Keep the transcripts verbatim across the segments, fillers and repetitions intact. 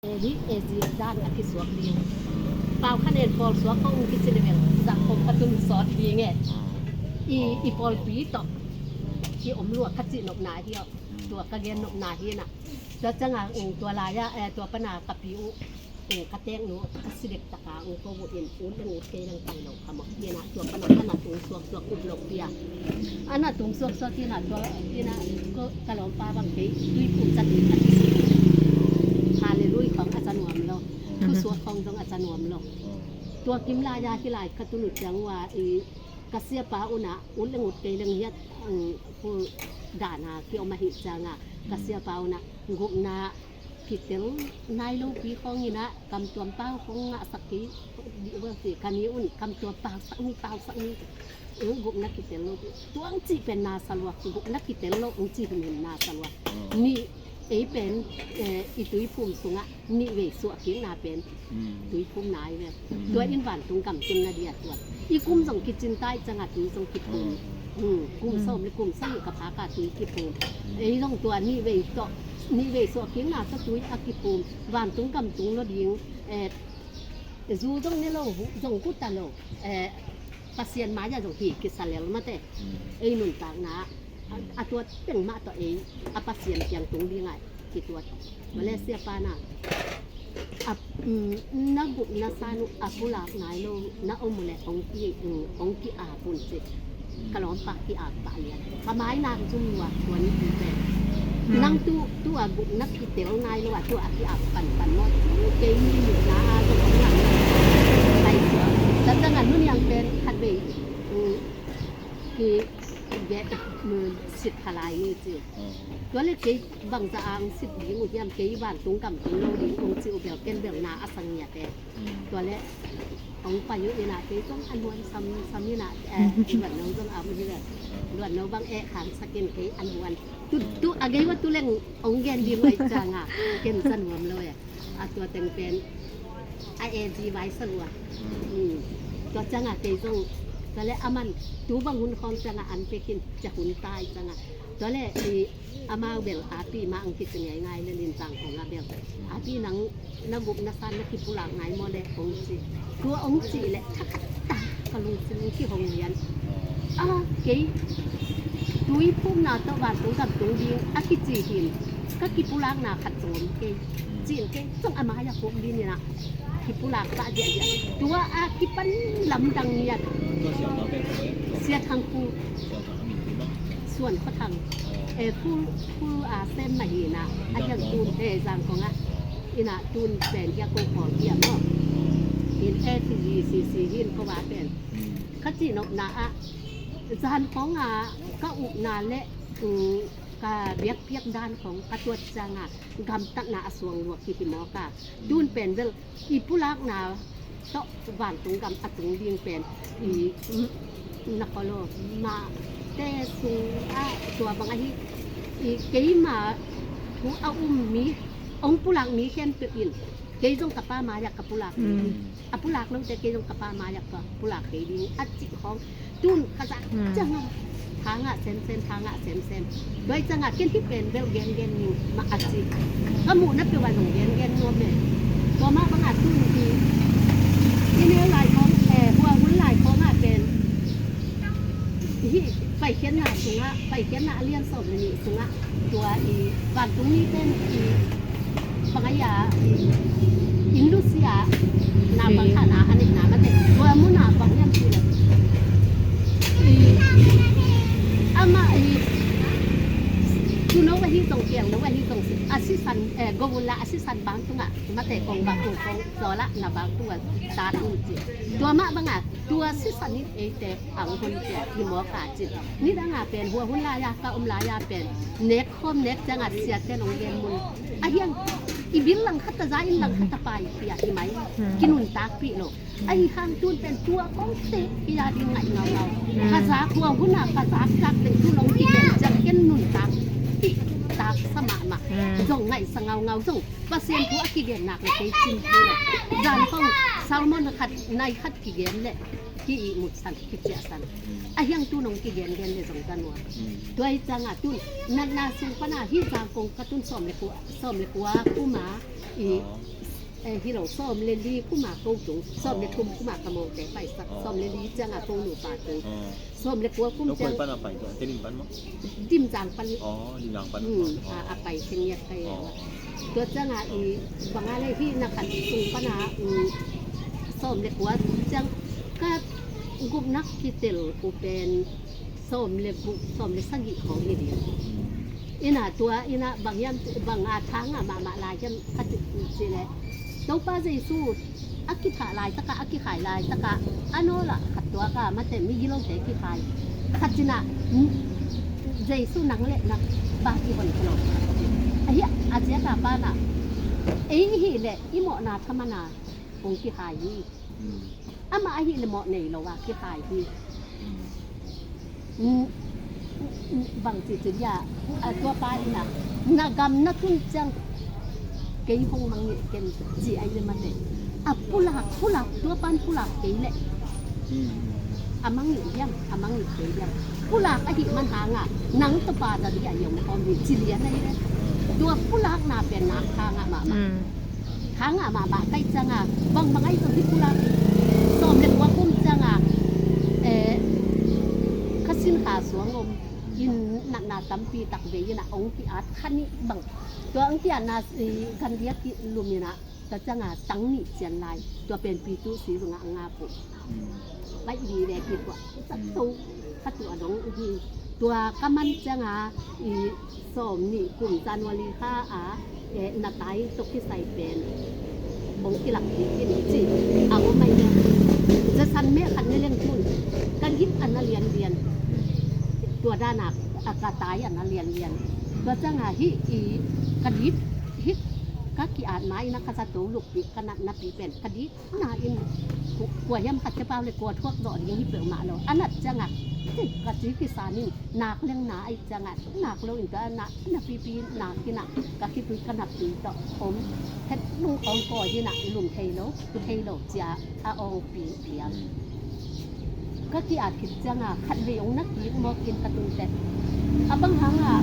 Eli, Ezi dan a kisuak ding. Pau kha nen pawl suak ko ung kici le bel, zah khawng ka tun sawt ding e. I, i pawlpi tawh i om lua ka cih nopna hi aw. Tua ka gen nopna hi na. Tua ciangah, tua lai-ah, eh, tua pana ka pi uh, ka teeknu ka si dek taka ung ko uh in, ut leng ut kei leng pai lo kha mawk hi na. Tua pana a na tung suak suak up lo pi a. A na tung suak suak hi na, tua hi na, ko ka lawmpa bang kei tuiphum zat in a kisi. Hallelujah khawng a za nuam lo. Thusuak khawng zong a za nuam lo. Tua kim lai-a hih lai ka tun uh ciang uh a, i ka siapa un ah ut leng ut kei leng hiat, ang, pu dana kiom ahih ciangah ka siapa un ah gupna kitel nai lopi khawng in ah kamtuam pau khawng ngahsak kei dih ua ci. Kani un kamtuam pausak ni, pausak ni. Ung gupna kitel lopi. Tua ang cih pen na sa lua, gupna kitel lo ang cih himhim na sa lua. Nih, ei pen, eh, i tuiphum sungah nih vei suah kikna pen tuiphum nai ve. Tua in vantung gam tunna dia tua i kum zong kicin tai ciangah tui zong kiphum. Kum sawm le kum sawm ka phaka tui kiphum. Ei zong tua nih vei tawh, nih vei suah kikna tawh tui a kiphum. Vantung gam tung lo ding, eh, zu zong ne lo, zong kuta lo, eh, Pasian mai-ah zong hi kisa lel mate. Ei nuntakna a, a tuat peng mah tawh ei a Pasian kiang tung dingah kituat. Malaysia pana a, na gupna san uh a pulak nai lo na om uh leh hong ki, hong ki-ap un ci. Ka lawmpa ki-ap pah lian. Ka mai nak zum lua tua ni pi pen. Nang tu, tu a gupna kitel nai lo a, tu a ki-ap panpan maw. Kei ni ni na a zong hong nak. Tua ciangah nuniang pen khat vei ki, ki get, sit khalai ni ci. Tua le kei bangza ang sit ding uh hiam, kei vantung gam tung lo ding ung ci uh bel ken bel na a sang ngiat e. Tua le hong pai uh in ah kei zong a nuan sam sam in ah, eh, luan no zong a um hi ve. Luan no bang eh khang sakin kei a nuan. Tu, tu a gei va tu leng hong gen ding uh ai ciangah ken sa nuam lo e. A tua teng pen a e zi vai sa lua. Tua ciangah kei zong tua le a man tu bang hun khawng ciangah an pek in cia hun tai ciangah. Tua le i amau bel a pi mah ang kici ngeingai le lin tang khawngah bel a pi nang na gupna san na kipulak ngai maw le hong ci. Tua hong ci le thakhat ta ka lungsim kihong lian. A kei tuiphumna tawh vantung gam tung ding a kici hin ka kipulakna khat zong om kei. Cin kei zong a mai-ah khuak ding in ah kipulak pah diahdiah. Tua a kipan lamdang ngiat. Sia Thang Pu, Suan Khua Thang, eh, Pu, Pu, ah, Sem mah hi na, a hiang tun, eh, Zangkong ah in ah tun pen hia ko kawl hia maw. In A T G C C hin ko va pen. Ka cihnopna ah Zangkong ah ka upna le, um, ka biakpiak dan khong ka tuat ciangah gamtatna a suang luak hi hi mawk a. Tun pen bel i pulakna tawh vantung gam a tung ding pen i, mm, na kholawh mah te sung ah tua bang ahi, i keima thu a um mi, hong pulak mi khempeuh in kei zong ka pa mai-ah ka pulak mi. A pulak lote kei zong ka pa mai-ah ka pulak kei ding a cih khawng tun ka zak ciangah tha ngah semsem, tha ngah semsem. Tua i ciangah ken hih pen bel gengen ning mah a ci. Ka muhna peuh ah zong gengen nuam e. Tua mah bangah tun hi i neu lai khawng, eh, hua hun lai khawngah pen hih Paikhiatna sungah, Paikhiatna a lian sawm le nih sungah tua i vantung mi pen i bang a ia i inn lusia na bang thana a neihna mate tua muna bang hiam ci le i amah i tuno ahi zong kiang no ahi zong a sisan, eh, govula a sisan bang tungah mate kong bang kong zawlah na bang tungah ta tung ci. Tua mah bangah tua sisan in eite ang hon pia hi mawk a cin. Nidanga pen hua hun lai-a ka om lai-a pen nek khawm nek ciangah siate nong gen mun a hiang i bil langkhat a za in langkhat a pai pia hi mai kinuntakpih lo. Ahi hang tun pen tua kong te pia ding ngaih ngaungau. Ka zak hua huna ka zak zak pen tu nong kigen ciang ken nuntakpih tak sa mahmah. Zong ngaihsa ngaungau zong Pasian thu a kigen nak le kei cin thei lo. Zan khong sermon khat nai khat kigen le ki ihmut san, ki ciah san. A hiang tu nong kigen gen le zong ka nuam. Tua hi ciangah tun natna sung pana hi zang kong ka tun sawm le kua, sawm le kua kuma I, eh, hi lo, sawm le li kum a ko tung, sawm le thum kum a ka mawngte paisak, sawm le li ciang a ko nupa tung, sawm le kua kum ciang. Koi pan a pai tua, Tedim pan maw? Dimzang pan. Aw, Dimzang pan. Hmm, a, a pai khengiat ka hi a. Tua ciang a i bang a le hih na khat sung pan a, um, sawm le kua ciang ka gupna kitel uh pen sawm le guk, sawm le sagih khawng hi ding. Ina tua, ina bang hiam, bang a tha ngah mahmah lai hiam ka cih, cih leh, Topa Jesu a kithah laitakah, a kikhai laitakah, a nawlah khat tuakah mate migilote kikhai. Khat cinah, mm, Jesu nang le na pa kihon ka lo. Ahi a ziaka panah, ei hi leh i mawhna thaman a kong kikhai hi. Amah ahih le mawh nei lo a kikhai hi. Mm, mm, mm, bang ci ci dia, a, tua pa in a, na gam na tun ciang kei hong mangngilh ken ci ai le mate. A pulak, pulak, tua pan pulak kei leh. A mangngilh hiam, a mangngilh kei hiam. Pulak ahih man hangah, nang tawh pa za dih a hiam om hi ci lian ai le. Tua pulakna pen nak hangah mahmah. Hangah mahmah kaih cianga, bangbang ahi zong hi pulak, sawm le kua kum cianga, eh, ka sin kha suang om in natna tampi tak vei inah ong ki-at kha nih bang. Tua ong ki-atna, eh, kan diak ki lum inah, tua cianga tang nih cian lai, tua pen pi tu si zungah a ngap uh. Baih vive kituah, sak to, ka tuah dong uh hi. Tua ka man cianga, i sawm nih kum January kha a, eh, na tai tawh kisai pen hong kilak ding in ci a om ai le. Zasan me khat ne leng tun ka git a na lianlian. Tua dana a ka tai a na lianlian. Tua cianga hih i ka git, hih ka ki-at ma ina ka zato lukpih ka natnapi pen ka git na in ku-, kua hiam khat cia pau le kua thuak zawh ding hi peuhmah lo. A nat ciangah, ci, ka ci kisan in, nak leng na aih ciangah, nak lo in ka na, na pipi nak inah, ka khitui ka napi tawh om. Phet lung awng kawi inah, lum thei lo, tu thei lo, cia a awng pi pial. Ka ki-at khit ciangah, khat vei ong na kik mawk in ka tun teh. A bang hangah,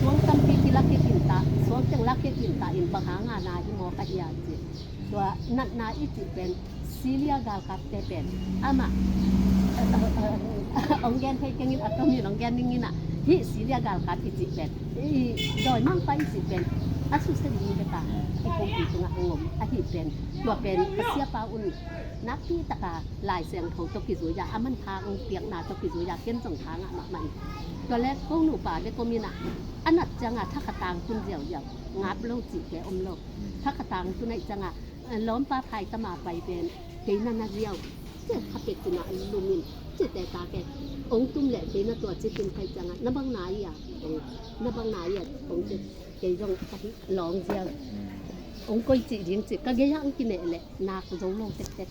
suang tampi kilak kik in ta, suang teng lak kik in ta in bang hangah na hi mawk a hia ci. Tua natna i cih pen Syria galkapte pen amah, ong gen thei kengin a tomin ong gen dingin ah, hih Syria galkap i cih pen, i dawimangpa i cih pen a susia ding beka i pumpi tungah ong om ahi pen, tua pen ka siapa un nakpi taka Lai Siangtho tawh kizui a, a manpha ong piakna tawh kizui a, ken zong tha ngah mahmah in. Tua le ko nupa le ko min ah a nat ciangah thakhatang tun ziauziau, ngap lo cihte om lo. Thakhatang tun aih ciangah lawmpa phaitama pai pen kei na na ziau, cia kha pek cina a lum in, cia teta ke ong tum leh kei na tua ci tum khaih ciangah na bang na ia, ong na bang na ia, ong ci kei zong ka hi lawng ziau. Ong koi cih ding cih ka gei ah ong kineh leh nak zo lo tektek.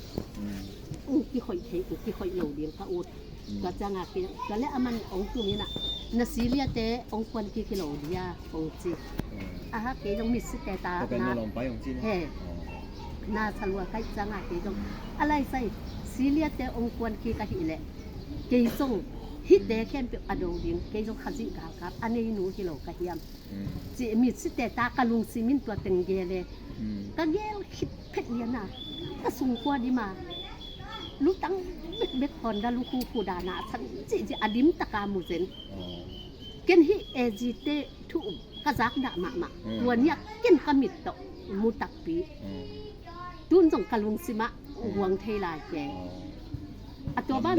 Ong kihoih thei, ong kihoih lo ding ka ut. Tua ciangah kei, tua le aman ong tum inah na Syria te ong kuan kik hi lo dia ong ci. Aha, kei zong mitsite ta na. He. Na salua kaih ciangah kei zong a laisai Syria te ong kuan kik ahih leh kei zong hihte khempeuh a do ding, kei zong Khazih galkap a neinu hi lo ka hiam. Ci mitsite ta ka lungsim in tua teng gel e. Ka gel khit phet liana ka sungkua dima lutang bekbek Honda lukhu khu dana a san cihcih a dim taka mu zen. Ken hih A G te thu um ka zak dah mahmah. Tua nia ken ka mit tawh mu takpi. Tun zong ka lungsimah guang thei lai ke. A tua ban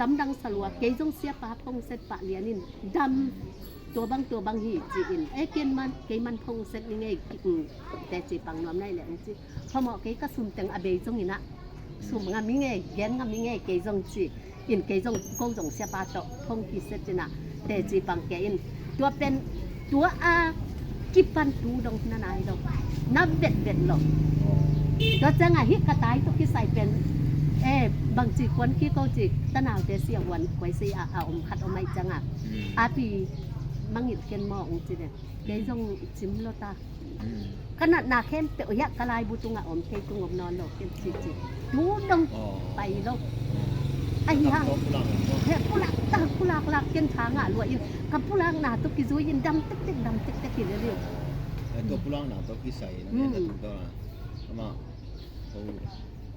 lamdang salua kei zong siapa phongset pah lianin dam. Tua bang, tua bang hi ci-in, e, ken man, kei man phongset ni ngei, teci pang nuam nai le ong ci. Phamawh kei ka sum teng a bei zong inah sum ngam i ngei, gen ngam i ngei kei zong ci. In kei zong ko zong siapa tawh phong kiset inah teci pang kei in. Tua pen tua a kipan tu dong na nai lo, na vetvet lo. Tua ciangah hih ka tai tawh kisai pen, e, bangci kuan kiko ci, tanaute sia huan kuai sei a, a om khat om aih ciangah api mangngilh ken maw ong ci den. Kei zong cim lo ta. Ka natna khempeuh hiah ka laibu tungah om, kei tung om nawn lo, ken ci ci. Tu dong pai lo. Ahi hang he pulak ta, pulak lak ken tha ngah lua in, ka pulakna tawh kizui in dam tektek, dam tektek hi lel in. Tua pulakna tawh kisai na ngen a tuk tawh na. Amah ko,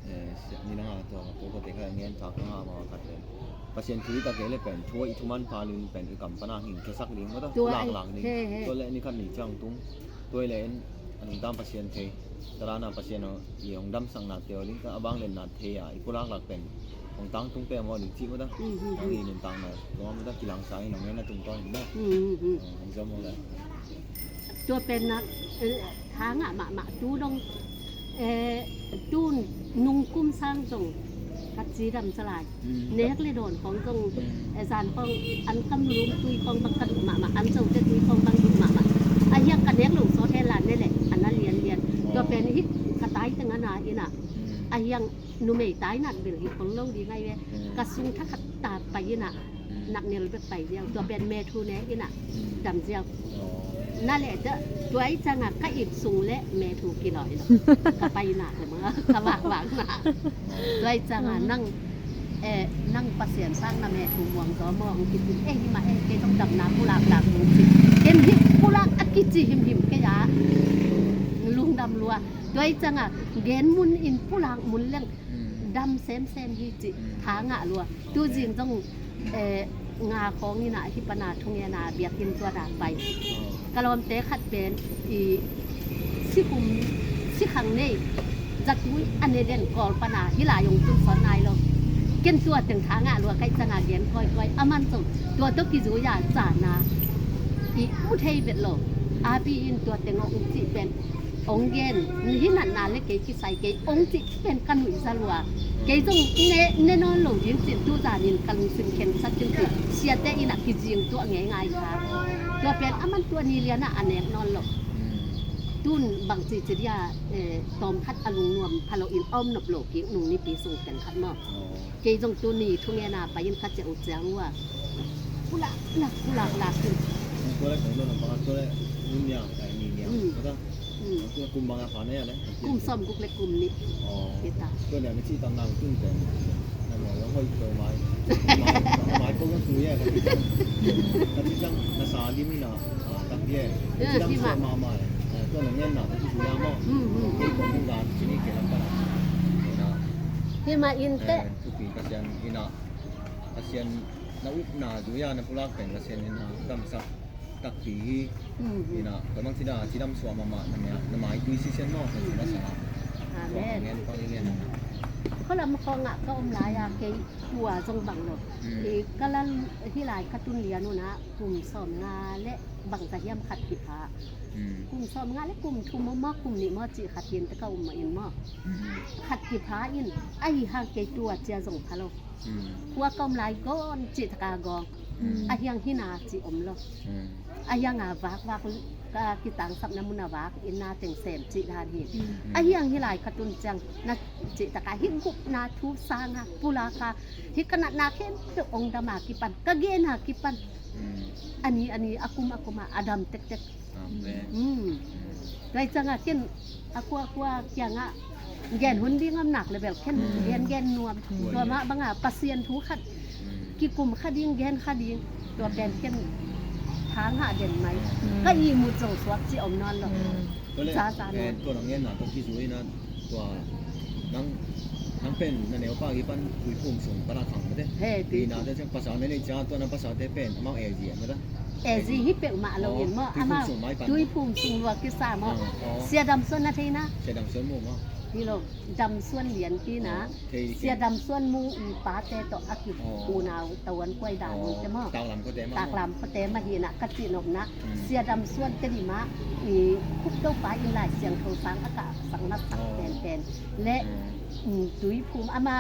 eh, ni na nga tua ko ko te kha ngen thak na nga amah khat pen Pasian thu i tak kei le pen thu i thuman pha lin pen i kam pana hing khesak ding mata. Tua lak lak ding. Tua le ni khat ni ciang tung. Tua le en a nungtang Pasian thei. Tarana Pasian aw i hong damsakna teo ding ka a bang lenna thei a i pulak lak pen hong tangtung pek maw ding cih maw ta. Hong i nuntakna tua maw ta kilang sa in hong en a tung tawn in maw. Hong zom maw ta. Tua pen nak, eh, tha ngah mahmah tu dong, eh, tun nung kum sang zong ka cidam sa lai. Nek le dawn khawng zong, eh, zan khawng an kam lum tui khawng bang ka duh mahmah, an zote tui khawng bang duh mahmah. A hiang ka nek lo sawt hen la ne le an a lianlian. Tua pen hi ka tai teng a na ina. A hiang numei tai nak bel hi khong lo ding ai ve. Ka sung thakhat ta pai ina nak nel bek pai ziau. Tua pen me thu ne ina dam ziau. Na le da tuai changa ka ip sung le me thu kiloi lo. Ka pai nak le ma ka vak vak na. Tuai changa nang, eh, nang Pasian sang na me thu muang zo mo ang kiti eh hima eh ke tong dam na pulak lak mu ti. Ken hi pulak a kiti him him ke ya. Lungdam lua. Tuai changa gen mun in pulak mun leng dam semsem hi cih tha ngah lua. Tu zing zong, eh, nga khawng ina hi pana thungen a biakinn tuat a pai. Ka lawmte khat pen i sikum sikhang nei zatui a ne den kawl pana hi lai ong tun sawn nai lo. Ken tua teng tha ngah lua kaih changa gen kawikawi a man zong tua tawh kizui a cana i mu thei vet lo. Api in tua teng ong cih pen ong gen hi natna le kei kisai kei ong cih pen ka nuih za lua. Kei zong ne, ne nawn lo ding cin tu zanin ka lungsim khensak ding cin siate ina kizing tuah ngeingai kha. Tua pen a man tua ni liana a nek nawn lo. Tun bang cici dia, eh, tawm khat a lungnuam phalo in a om nop lo kik nung nipi sung pen khat maw. Kei zong tu ni thungen a pai in ka ceu ciang ua. Pulak lak, pulak lak in. Tua le kong don a bang tua le nun niang, eh, ni niang. Tua ta. Tua kum bang a pha ne a le. Kum sawm guk le kum ni. Kita. Tua le na ci tang nang tun te. Na mo yong hoi tua mai. Mai ko yong tu ye. Ka ci tang na sa lim na. Ah, tak ye. Ci tang sa ma mai. Tua na ngen na ka ci tu ya mo. Kei ko kung ga ci ni ke lam pa na. Hima in te. Thupi Pasian ina, Pasian na upna zuia na pulak pen Pasian ina damsak takpi hi. Ina, kamang sida cidam suah mahmah na mia, na mai tui sisian maw, na sida sa. Amen. Amen. Khalam khawngah ka om lai a kei tua zong bang lo. I kalal hi lai ka tun lian una kum sawm nga le bang ta hiam khat kipha. Kum sawm nga le kum thum maw, kum nih maw cih khat in te ka um in maw. Khat kipha in ahi hang kei tua cia zong pha lo. Khua ka om lai gawn cih taka gawng. A hiang hina cih om lo. A hiang a vak vak ka kitangsapna mun a vak in na teng sem cih dan hi. A hiang hi lai ka tun ciang na cih taka hi gupna thu sanga pulaka hi ka natna khempeuh ong dama kipan ka gena kipan. Ani ani a kum a kuma a dam tektek. Tua i canga ken a kuakua kiangah gen hun ding om nak le bel ken gen gen nuam. Tua mah banga Pasian thu khat kikum kha ding, gen kha ding. Tua pen ken thang hah den mai. Ka ihmut zong suak ci om nawn lo. Tua le, eh, tua nang ngenna tawh kizui na tua nang, nang pen na neupa kipan Tuiphum sung pana khang mate. He, Tuiphum. Ina te ciang pasal na nei cia tua na pasal te pen amau A G a mate. A G hi peuhmah lo in maw, amau Tuiphum sung lua kisa maw. Sia Dam Suan na thei na. Sia Dam Suan mu maw. Hi lo. Dam Suan lianpi na. Sia Dam Suan mu i pate tawh a ki unau tawan kuai dan te maw. Taklam khawte mah hi na ka cih nopna. Sia Dam Suan te di mah i Khup Topa in Lai Siangtho sang a kah sak na sak penpen le Tuiphum ama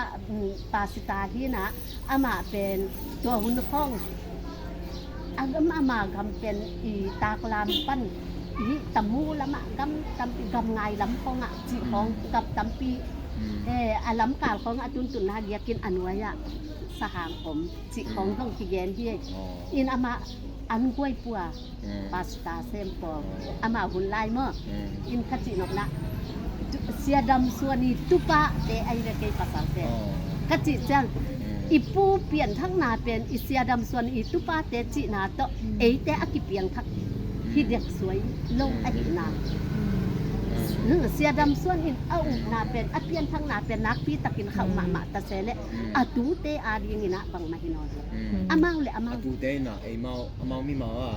pasita hi na. Amah pen tua hun khawng a gam ama gam pen i taklam pan i tamu lamah gam tampi gam ngai lam khawngah cih khawng gam tampi, eh, a lamkal khawngah tuntunna giakin a nuai-ah sahang om cih khawng zong kigen hi. In amah an guai pua. Pastor sem pawl amah hun lai maw. In ka cih nopna Sia Dam Suan i tupate ai ve kei pasalte. Ka cih ciang i pu pianthakna pen i Sia Dam Suan i tupate cihna tawh eite a kipiangthak Hi dek suai lo ahihna. Siadam Suan in a upna pen, a pianthakna pen nakpi takin khauh mahmah ta se leh a tute a dingin ah bangmah hi nawn lo. Amau le amau. A tute in ah eimau, amau mimau a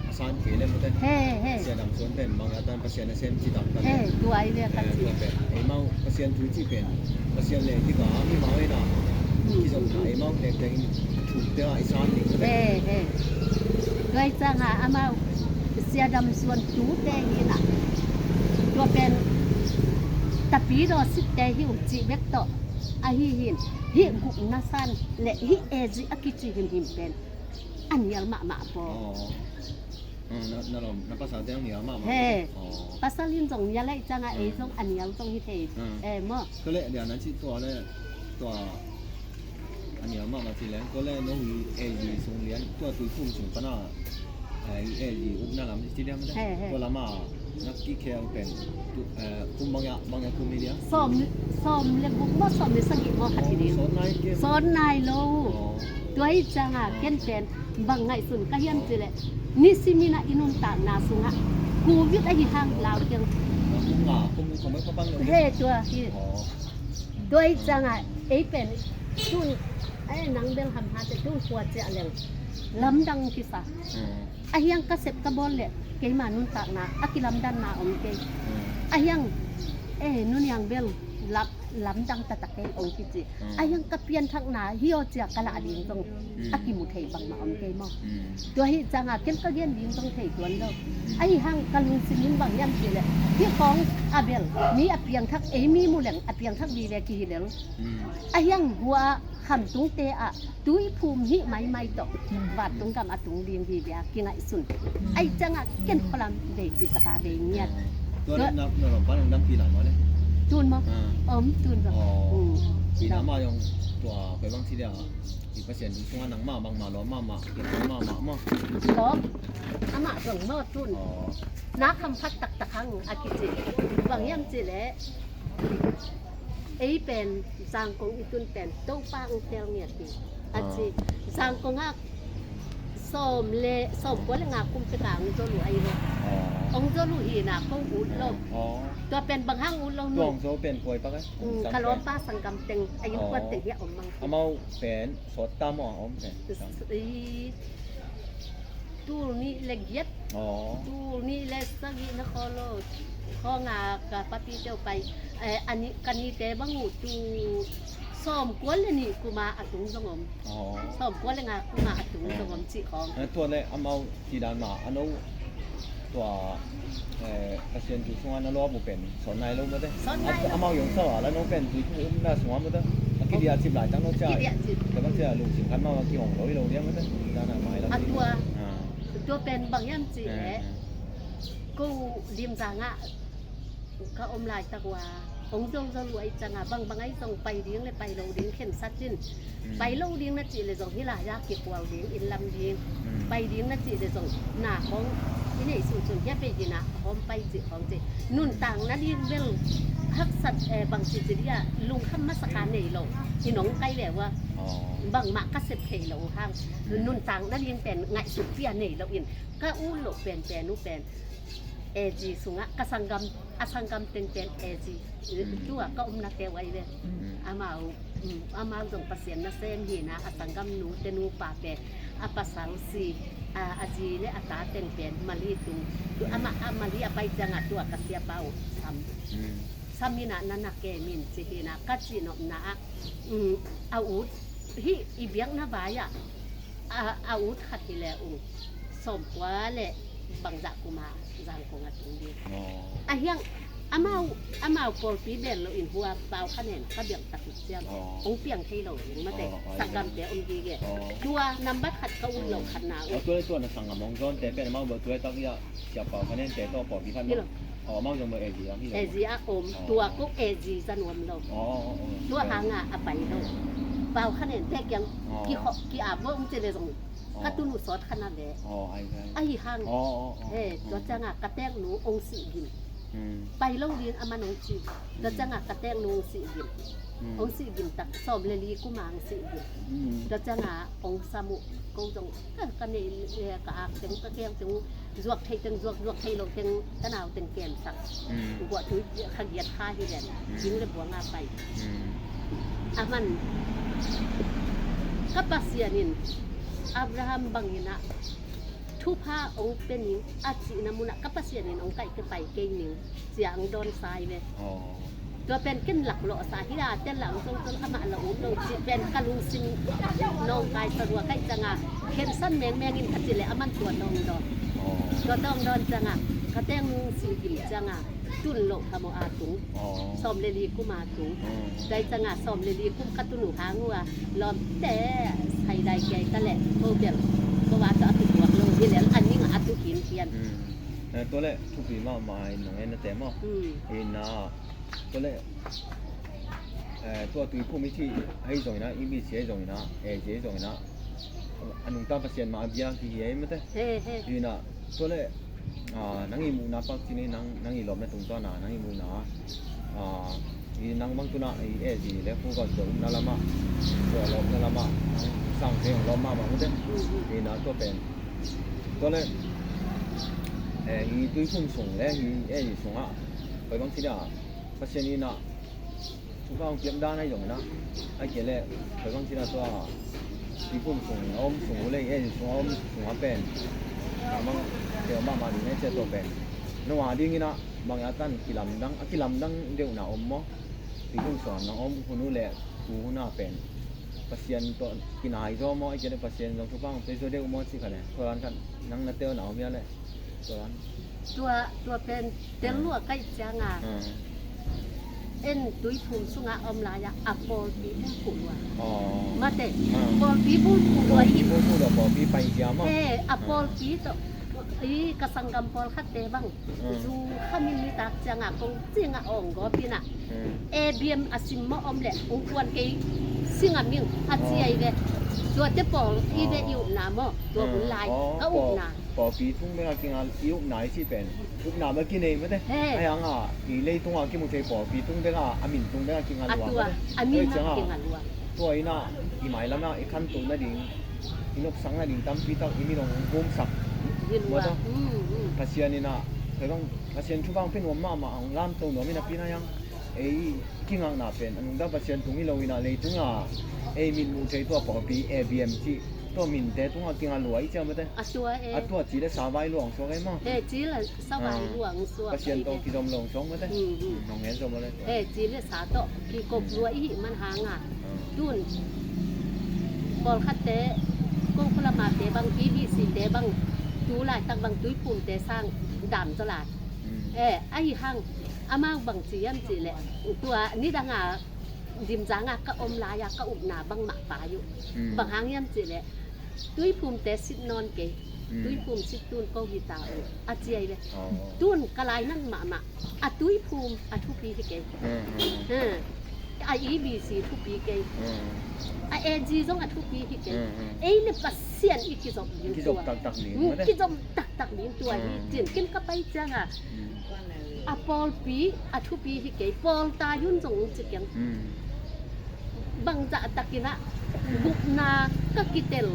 a san kei leh mute. He, he. Siadam Suan pen bang a tan Pasian a sem ci tak ta leh. He, tua i ve ka ci. Tua pen eimau Pasian thu ci pen Pasian le kika mimau in ah kizopna eimau tekteng in thute a i san ding mute. He, he. Tua i canga amau Siadam Suan tute hi in ah, tua pen tapidaw sitte hi uh cih bek tawh ahi hin, hih gupna san le hih AG a kici himhim pen a nial mahmah paw. Na pasal te nial mahmah. He. Pasal in zong nial ahih canga ei zong a nial zong hi thei. E maw. Tua le dia na ci tua le tua a nial mahmah ci leng tua le no hi AG sung lian tua Tuiphum sung pana AG upna lam ci lian mate. He, he. Tua lama na kikhel pen kum bang ya, bang ya kum hi dia? Sawm, sawm le guk maw, sawm le sagih maw khat hi ding. Sawn nai ke. Sawn nai lo. Tua hi canga ken pen bang ngaihsun ka hiam ci leh nisimin ah i nuntakna sungah Covid ahi hang lau keng. Kum nga, kum nga, kum nga, kum nga. He, tua hi. Tua hi canga ei pen tun, ai nang bel hamha te tun kua ciah leng lamdang kisa. Ahiang ka sep ka bawl leh keima nuntakna a kilamdanna om kei. Ahiang e nuniang bel lamdang taktak kei ong kici. Ahiang ka pianthakna hi aw cia ka lah ding zong a kimu thei bangmah om kei maw. Tua hi canga ken ka gen ding zong thei tuan lo. Ahi hang ka lungsim in bang hiam ci leh hih khawng a bel mi a piangthak ei mi mu leng a piangthak vive kihi lel. Ahiang hua khamtungte ah Tuiphum hih maimai tawh vantung gam a tung ding hi bia kingaihsun. Ahi canga ken khualam vei cih taka vei ngiat. Tua na lawmpa nang dam pi lai maw le? Tun maw? Om tun maw? Pi na ma yong tua koi bang ci dia. I Pasian tung sunga nang ma bang ma lawm ma ma, pi ma ma maw? Lawm. Amah zong maw tun. Na kham phat taktak hang a kici. Bang hiam ci leh ei pen Zangkong i tun pen Topa ong tel ngiat hi a ci. Zangkong ah sawm le, sawm kua le nga kum pek a ong zol uh ahi ve. Ong zol uh hi na ko ut lo. Tua pen bang hang ut lo nu. Tua ong zol pen koi pak e? Ka lawmpa sanggam teng a innkuan teng hi a om mang. Amau pen sawt ta maw a om pen? Tul nih le giat. Tul nih le sagih na khaw lo. Khawnga ka papi teu pai. Ka nite bang uh tu sawm kua le nih kuma a tung zong om. Sawm kua le nga kuma a tung zong om cih khawng. Tua le amau tidan ma a no tua Pasian thu sunga na lua bu pen. Sawn nai lo mate. Sawn nai lo. Amau yong sa a la no pen tui thu um na sungam mate. A kidia cip lai tang no cia. Kidia cip. Tua bang cia lungsim khan mau a kihong lo i lo dia mate. Tua na mai la. A tua. Tua pen bang hiam ci le. Ko lim zanga ka om lai tak ua. Ong zong zong luai canga bang bang ai zong pai ding le pai lo ding khensat in. Pai lo ding na cih le zong hi lai a kikhual ding inn lam ding. Pai ding na cih le zong na khawng i neih sunsun hia pei hi na a hawm pai cih khawng cih. Nuntak na ding bel haksat bang cih cih dia lungkham masaka nei lo. I nong kai le ua bangmah ka sep thei lo hang. Nuntak na ding pen ngaihsut pia nei lo in ka ut lo pen pen uh pen. AG sungah ka sanggam, a sanggam tengteng AG tua ka omna te uai ve. Amau amau zong Pasian nasem hina a sanggamnu te nupa pen a pasal si a zi le a ta teng pen Mali tung. Amah a Mali a pai ciangah tua ka siapa uh sam. Sam hina na na kemin ci hina ka cihnopna ah a ut hih i biakna vai-ah a ut khat hi le ung sawmkua le bangzah kuma Zangkong a tung ding. A hiang amau amau pawlpi bel lo in hua pau kha nen ka biang tak uh ciam. Ong piang thei lo ding mate. Sanggamte om gige. Tua nambat khat ka ut lo khat na uh. Tua le tua na sanggam ong zawnte pen amau bel tua le tak ia sia pau kha nente tawh pawlpi khat na. Amau zong bel AG a om. Tua ko AG za nuam lo. Tua hanga a pai lo. Pau kha nente kiang ki-ap vo ong ci le zong ka tun uh sawt kha na ve. Ahi hang. He tua cianga ka teknu ong sih gim. Pai lo ding a man ong ci. Tua cianga ka teknu ong sih gim. Hong sih gim tak, sawm le li kum a hong sih gim. Tua ciangah hong sam uh, ko zong ka, ka nei, eh, ka ak teng, ka keng teng, zuak theih teng zuak, zuak theih loh teng ka nau teng kemsak. Guah tui kha giat kha hi len, ding le buang a pai. A man ka Pasian in Abraham bangin ah thupha hong pia ning a cihna munah ka Pasian in hong kaih kei pai kei ning, cia hong dawn sa hi ve. Tua pen ken laklawhsa hi a, tel lang tongtong amah la um lo cih pen ka lungsim nawngkaisa lua kaih cianga khensan mengmeng in ka cih leh a man tua nawng dawn. Tua tawng dawn cianga ka teng sih gim cianga tun loh kha maw a tung. Sawm le li kum a tung. Tua cianga sawm le li kum ka tun uh hang uh a lawmte sai dai kiai ta leh ko bel ko a tawh a tutuak lo hi lel a ning a tu khin kian. Tua leh thupi mahmah in nong en nate maw? Ina tua leh tua Tuiphum i thih ahi zongina, i misi ahi zongina, e zi ahi zongina, a nungta Pasian mah a bia kihi ahi mate. Ina tua leh nang i muhna pak cini, nang i lawmna tungtawna nang i muhna i nang bang tuna i e zi le khu gawt tua umna lamah, tua lawmna lamah nang sang thei hong lawm mahmah mate. Ina tua pen tua le hi Tuiphum sung le hi e zi sungah koi bang cini a Pasian ina thupha hong piak dan ahi zongina, a kei le koi bang cina tua Tuiphum sung a om sung uh le e zi sung a om sung a pen a mang teo mahmah ding ne cia tua pen nua dingina bang a tan kilamdang, a kilamdang deuhna om maw? Tuiphum sung a nang om hun uh le tu hun a pen Pasian tawh kinai zaw maw? A kei le Pasian zong thupha hong pia zaw deuh maw ci kha le tua dan khat nang na teona om hia le? Tua tua pen tel lua kaih cianga en Tuiphum sunga om lai-a a pawlpi bulphuh lua. Mate, pawlpi bulphuh lua hi. Bulphuh lua pawlpi pai cia maw? He, a pawlpi tawh i ka sanggam pawlkhatte bang zu khamin nitak cianga kong cinga awng gawpinah A B M a sim maw om leh ung kuan kei singa ming a ci ahi ve. Tuate pawl i ve i upna maw? Tua hun lai ka upna. Pawlpi tung beka kingal i upna i cih pen upna bek kinei mate. He. Ahi hanga i leitunga kimu thei pawlpi tung beka a min tung beka kingal lua mate. A min beka kingal lua. Tua ina i mailamna i khantoh nading i nopsak nading tampi tak i min hong humsak. Pasian ina Pasian thupha hong pia nuam mahmah hong lamto nuam ina pi na hiang ei kingakna pen a nungta Pasian tung hi lo ina leitunga ei min muh thei tua pawlpi A B M cih tua minte tunga kinga lua i ciang mate. A tua e. A tua ci le sa vai luang suak ei maw? He, ci le sa vai luang suak. Pasian tawh kizom lo suak mate. Nong ngen zom le. He, ci le sa tawh kikop lua i hih man hanga tun pawlkhatte ko khulamate bang, E B C te bang, tu laitak bang Tuiphumte sang dam zaw lai. E, ahi hang amau bang ci hiam cih leh tua nidanga dimzanga ka om lai-a ka upna bangmah pai uh. Bang hang hiam cih leh Tuiphumte sit nawn kei. Tuiphum sit tun ko hi ta uh a ci ahi ve. Tun ka lainat mahmah a Tuiphum a thupi hi kei. A E B C thupi kei. A A G zong a thupi hi kei. Ei le Pasian i kizop ding tua. Kizop taktak ding tua hi cin kin ka pai cianga a pawlpi a thupi hi kei, pawl tai un zong ci keng. Bangzah takinah gupna ka kitel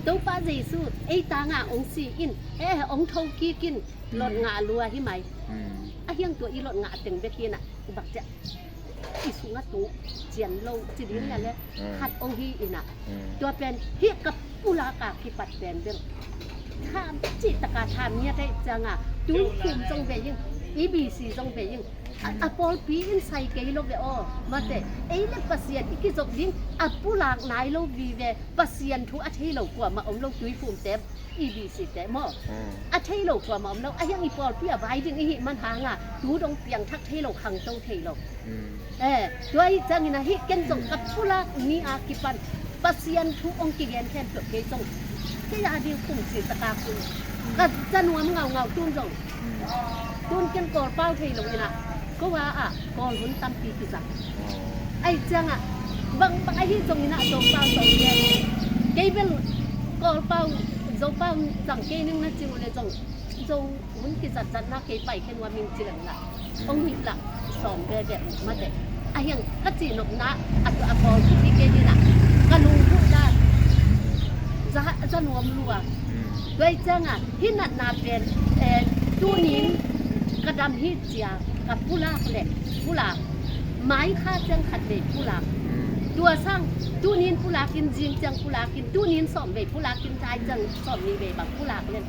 Topa Jesu ei tanga hong si in, e hong tho kik in, lot ngah lua hi mai. A hiang tua i lot ngah teng bek hinah bak ciah i sungah tung cian lo ci ding la le khat hong hi inah. Tua pen hih ka pulaka kipat pen bel tham cih taka tham ngiat aih cianga Tuiphum zong ve ing, E B C zong ve ing. A pawlpi in sai kei lo ve aw mate. Ei le Pasian i kizop ding a pulak nai lo vive. Pasian thu a thei lo kuamah om lo Tuiphumte. E B C te maw? A thei lo kuamah om lo, a hiang i pawlpi a vai ding i hih man hanga tu dong piangthak thei lo, khangto thei lo. E, tua hi ciangin a hih ken zong ka pulak ni a kipan Pasian thu hong kigen khempeuh kei zong kei a ding kum ci taka kun ka za nuam ngaungau tun zong. Tun ken Kawlpau thei lo inah ko a ah Kawl hun tampi kizang. Ahi ciangah bangbang ahi zongin ah Zopau tawh kei bel Kawlpau Zopau zang kei ning na cing uh le zong Zo hun kizatzatna kei pai khen ua ming ci leng lah hong hih lah sawm veve uh mate. A hiang ka cih nopna a, a pawl khuti kei dina ka lungkhuh dan za, za nuam lua. Tua i cianga hi natna pen, eh, tunin ka dam hi cia ka pulak le pulak, mai kha ciang khat vei pulak. Tua sang tunin pulakin, zing ciang pulakin, tunin sawm vei pulakin, zai ciang sawm ni vei bang pulak le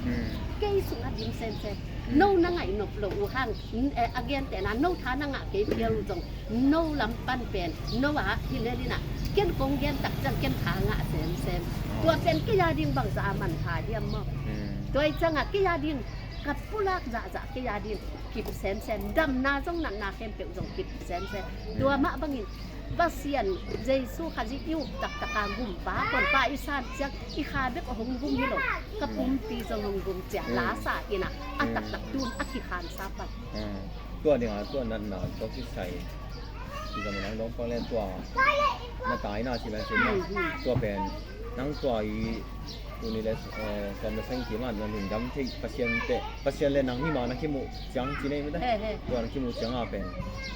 kei sungah dim semsem. No na ngaih nop lo uh hang, eh, a gentehna no tha na ngah kei phial uh zong no lam pan pen no ah hi lel inah ken kong gen tak ciang ken tha ngah semsem. Tua pen kei a ding bangzah a manpha hiam maw? Tua i ciangah kei a ding ka pulak zahzah kei a ding kip semsem, damna zong natna khempeuh zong kip semsem. Tua mah bangin Pasian Jesu Khazih i up taktaka gumpa, honpa i san ciang i kha bek hong gum hi lo, ka pumpi zong hong gum cia lasa inah a taktak tun a kikhansa pan. Tua dinga tua natna tawh kisai i zong nang dong pang le tua na tai na ci ban ci na tua pen nang tua i tuni le, eh, sawm le sang kim a na lungdam thei Pasian te, Pasian le nang hi ma na kimuh ciang ci nei mite. Tua na kimuh ciang a pen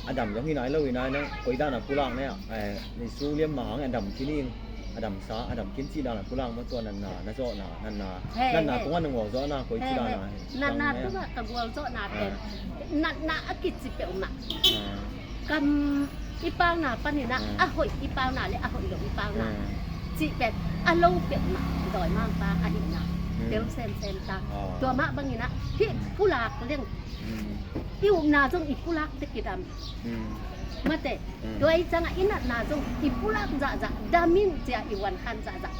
a dam zong hi nai lo hi nai nang koi dan a pulak ne, eh, ni su liam ma hang a dam khin ing, a dam sa a dam khin ci dan a pulak ma tua natna na zawhna, natna, natna kong a na gualzawhna koi ci dan a natna tungah ka gualzawhna pen natna a kici peuhmah. Kam i pauna paninah a hoih i pauna le a hoih lo i pauna cih pen a lo peuhmah dawimangpa ahihna tel semsem ta. Tua mah banginah hih pulak leng i upna zong i pulak te kidam. Mate, tua i cangah i natna zong i pulak zahzah, dam in cia i uankhan zahzah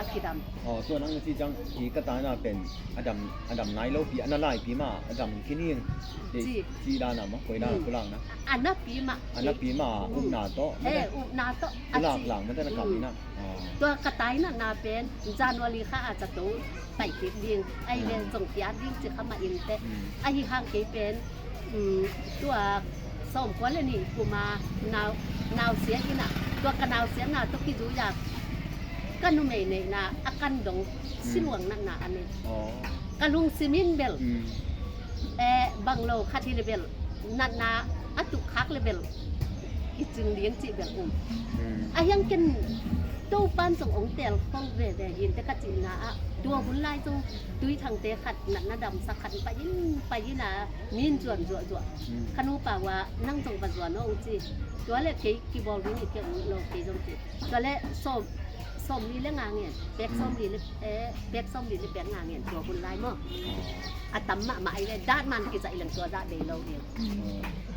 a kidam. Aw, tua nang na ci cang i ka taina pen a dam, a dam nai lopi, a na laipi mah a dam khin hing. Ci. Ci dana mah, koi dana pulakna. A napi mah. A napi mah upna tawh. He, upna tawh. Pulak lang mah te na kam ina. Tua ka taina na pen January kha a zato pai kik ding. Ai le zong kiat ding ci kha mah in te. Ahi hang kei pen tua sawmkua le nih kuma nau, nausia ina. Tua ka nausia na tawh kizui a ka numei neihna a kan dong siluang natna a nei. Ka lungsim in bel eh, bang lo khat hi le bel natna a tukkhak le bel i cing ding cih bel um. A hiang ken Topan zong ong tel khong veve hin te ka cihna ah tua hun lai zong Tuithangte khat natna damsak khat pai in pai in a min zuan zuahzuah. Ka nupa ua nang zong va zuan ong ci. Tua le kei kibawl ding i kei ong lo kei zong ci. Tua le sawm sawmli le nga ngen, pek sawmli le, eh, pek sawmli le pek nga ngen tua hun lai maw? A tam mahmah ai le dat man kizaih leng tua zah bei lo ding.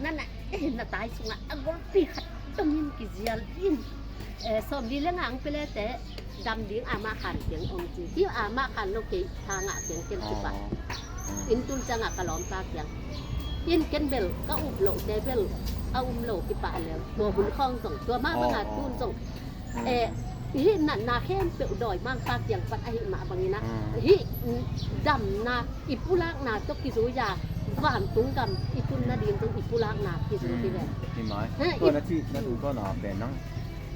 Nana eh na tai sungah a golpi khat tomin kizial in, eh, sawmli le nga ang pelete dam ding amah khan keng ong ci. Hi amah khan lo kei tha ngah keng keng ci pah. In tun cangah ka lawmpa kiang in ken bel ka up loh te bel a um lo kipah lel tua hun khawng zong tua mah bangah tun zong. Eh, hih natna khempeuh dawimangpa kiang pan ahih mah bangin ah hih damna i pulakna tawh kizui a vantung gam i tun nading zong i pulakna kizui hi ve. Hi mai. Tua na cih na tungtawn a pen nang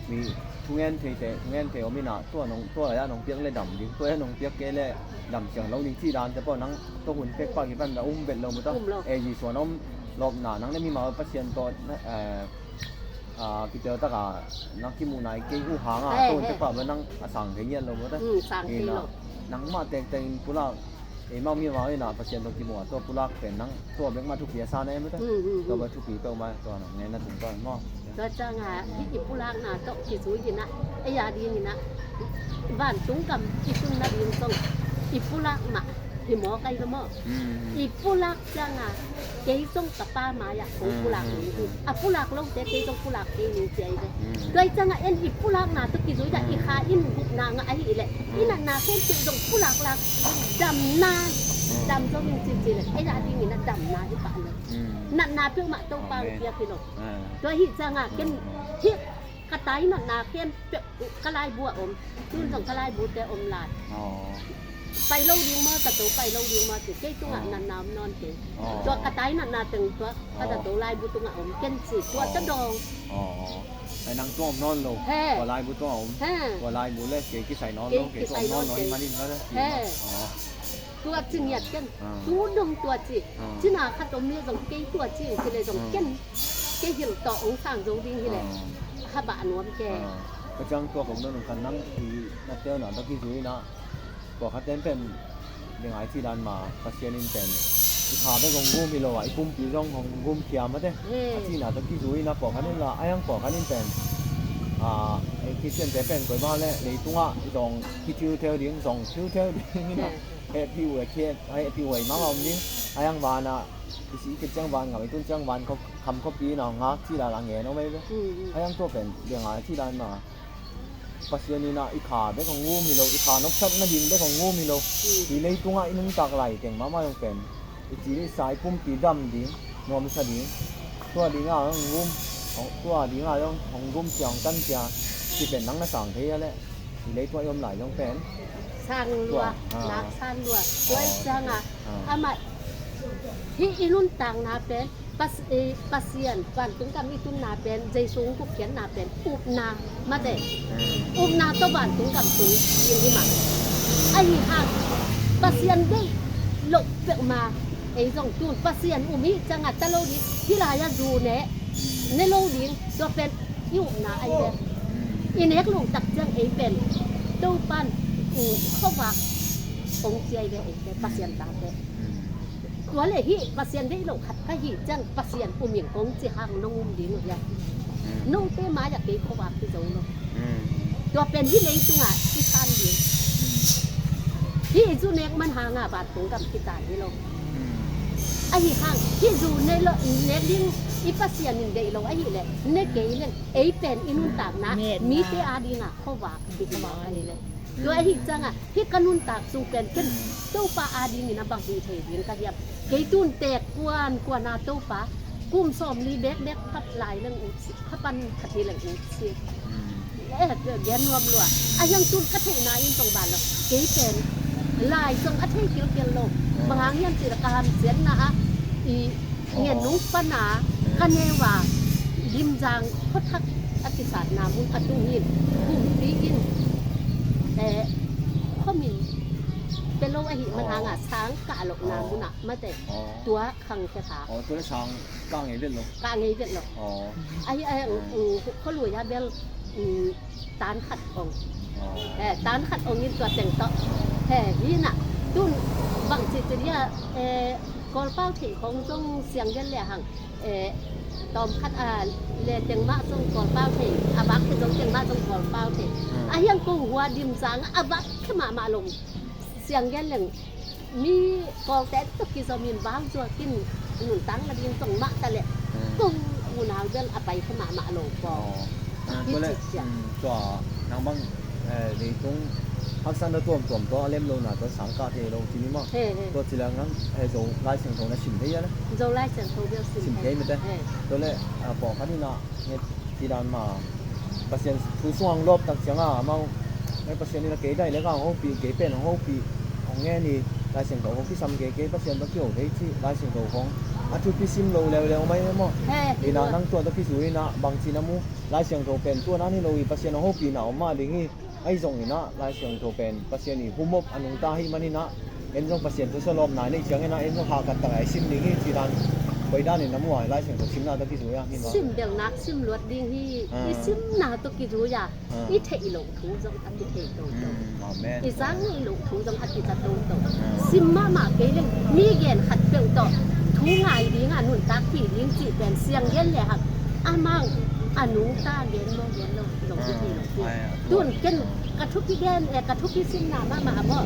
mi thungen theite, thungen thei om inah tua nong, tua lai-ah nong piak le dam ding, tua nong piak kei le dam siang lo ding cih dante pawh nang tua hun pek pah kipan na um bet lo mu ta. Um lo. Eh, Jesuan om lawpna nang le mi mau Pasian tawh na, eh, a, kipeltaka na kimuhna i kei uh hanga tawh te pah nang a sang thei ngiat lo maw ta. Nangmah tektek in pulak eimau mimau ina Pasian tawh kimuh a tua pulak pen nang tua bek mah thupi a sa na em ta. Tua bek thupi peuhmah tua nang ngen na tung tua maw. Tua canga i pulakna tawh kizui ina ei a ding ina vantung kam i tunna ding tawh i pulak mah hi maw kai lo maw. I pulak canga kei zong ka pa mai-ah kong pulak ning hi. A pulak lote kei zong pulak kei ning ci ahi ve. Tua i canga en i pulakna tawh kizui a i kha in gupna ngah ahi leh i natna khempeuh zong pulak lak damna dam zong in cici le ei a dingin a damna hi pah le natna peuhmah Topa piak hi lo. Tua hi canga ken hi ka tai natna khempeuh ka laibu a om. Tun zong ka laibute om lai. Pai lo ding maw, ka to pai lo ding maw ci kei tungah natna om nawn kei. Tua ka tai natna teng tua ka zato laibu tungah om ken ci tua ta dong. Ai nang tua om nawn lo. Tua laibu tua om. Tua laibu le kei kisai nawn lo, kei tua om nawn lo hi manin ka le ci. Tua ci ngiat ken. Tu dong tua ci. Cina khat om le zong kei tua ci ing ci le zong ken. Kei hilh tawh hong sang zo ding hi leh. Ah. Habah nuam ke. Ah. Ka ciang tua kong nong kan nang i na teu na baki zui na. Tua kha ten pen, ling ai ci dan ma, Pasian in pen i kha bek hong gum hi lo a, i pumpi zong hong gum khia mate. Hmm. A cina tawh kizui na pawlkhat in la, a yang pawlkhat in pen, a, ei Khristian te pen koi bang le leitungah zong kithil theu ding, zong thil theu ding ina. Hmm. Hehpih uh, hehpih uh, hehpih uh, hei mama om ding. A yang vana i si i kit ciang van ngam, i tun ciang van khop, kham khop pi na ngak ci la la ngen om ei ve. Hmm, hmm. A yang tua pen, ling ai ci dan ma. Pasian in ah i kha bek hong gum hi lo, i kha nopsakna ding bek hong gum hi lo. Hmm. Hi leitungah i nuntak lai teng mahmah zong pen i ci i sa i pumpi dam ding, nuamsa ding. Tua dingah hong gum, hong, tua dingah hong, hong gum cia, hong tan cia, ci pen nang na sang thei a leh. Hi leitungah i om lai zong pen. Sang lua, tua, ah, nak sang lua. Tua i, ah, ciangah, ah, amah hih i nuntakna pen Pas-, eh, Pasian, vantung gam i tunna pen, Jesu hong gupkhiatna pen, upna, mate. Mm. Upna tawh vantung gam tung ding hi mah. Ahi hang, Pasian deih loh peuhmah, ei zong tun, Pasian um hi ciangah ta lo ding, hih lai-ah zu ne, ne lo ding, tua pen, i upna ahi ve. Mm. I nek lo tak ciang ei pen, Topan, mm, khuavak, kong ci ahi ve ei pen, Pasian tate. Mm. Tua leh hih Pasian deih lo khat ka hih ciang Pasian um ing kong ci hang nong um ding uh hiam? Mm. Note mai-ah kei khuavak hi zo lo. Mm. Tua pen hih leitungah i san ding. Mm. Hih i zu nek man hangah vantung gam kitan hi lo. Mm. Ahi hang hih zu ne lo, nek ding i Pasian in deih lo ahih leh ne kei leng ei pen i nuntakna mite a dingah khuavak hi lo ahih leh. Tua ahih ciangah hih ka nuntak sung pen ken Topa adingin a bang hi thei ding ka hiam? Kei tun teek kuan kuan a Topa kum sawmli bekbek phat lai leng ut si, kha pan khat hi leng ut si. Eh, gen nuam lua. A hiang tun ka theihna in zong ban lo. Kei pen lai zong a thei kilkel lo. Bang hang hiam cih leh ka hamsiatna ah i Ngen nung pana ka neu a Limzang khuathak a kisatna mun a tung in kumpi in, eh, khuamin pia lo ahih man hangah sang kah lohna munah mate. Tua khang khia kha. Tua le sang kah ngei vet lo. Kah ngei vet lo. Ahi, ahi, khualui a bel, um, tan khat ong. Eh, tan khat ong in tua teng tawh. He, hi na. Tun bang ci ci dia, eh, Kawlpau thei khong zong siang gen le hang. Eh, tawm khat a le teng mah zong Kawlpau thei. A bak thei zong teng mah zong Kawlpau thei. A hiang ko hua Limzang a bak khe mahmah lo. Siang gen leng. Mi Kawlte tuk kizom in bang zuak in nuntakna ding zong mah ta leh. Ko unau bel a pai khe mahmah lo ko. Tua le, tua nang bang, eh, leitung haksatna tuamtuam tua a lem lo na tua sang kah thei lo ci ni maw? Tua ci leng nang, eh, Zo Lai Siangtho na sim thei a le? Zo Lai Siangtho bel sim thei mete. Tua le, ah, pawlkhat in ah, Ci dan ma, Pasian thu sung hong lawp tak ciangin amau, eh, Pasian in a kei daih lek a hong hopih, kei pen hong hopih, hong ngen hi, Lai Siangtho hong kisam kei, kei Pasian va kiho thei ci, Lai Siangtho hong a thupi sim lo leuleu mai maw? Ina nang tua tawh kizui ina bangci na mu, Lai Siangtho pen tua nan hi lo hi, Pasian hong hopihna om mah ding hi. Ahi zongin ah, Lai Siangtho pen Pasian i humop a nungta ahih manin ah, en zong Pasian thu sawlawpna i neih ciangin ah, en zong hahkat tak a i sim ding hi, ci dan, koi danin na mu a, Lai Siangtho simna tawh kizui a, hi maw? Sim belnak sim luat ding hi, i simna tawh kizui a, i theih loh thu zong a kithei toto. I zang ngei loh thu zong a kiza toto. Sim mahmah kei leng, mi gen khat peuh tawh thu ngai ding a nuntakpih ding cih pen siang gen le hang, amau a nungta gen maw gen lo. Zong hi thei lo hi. Tun ken ka thupi gen, eh, ka thupi simna mahmah maw?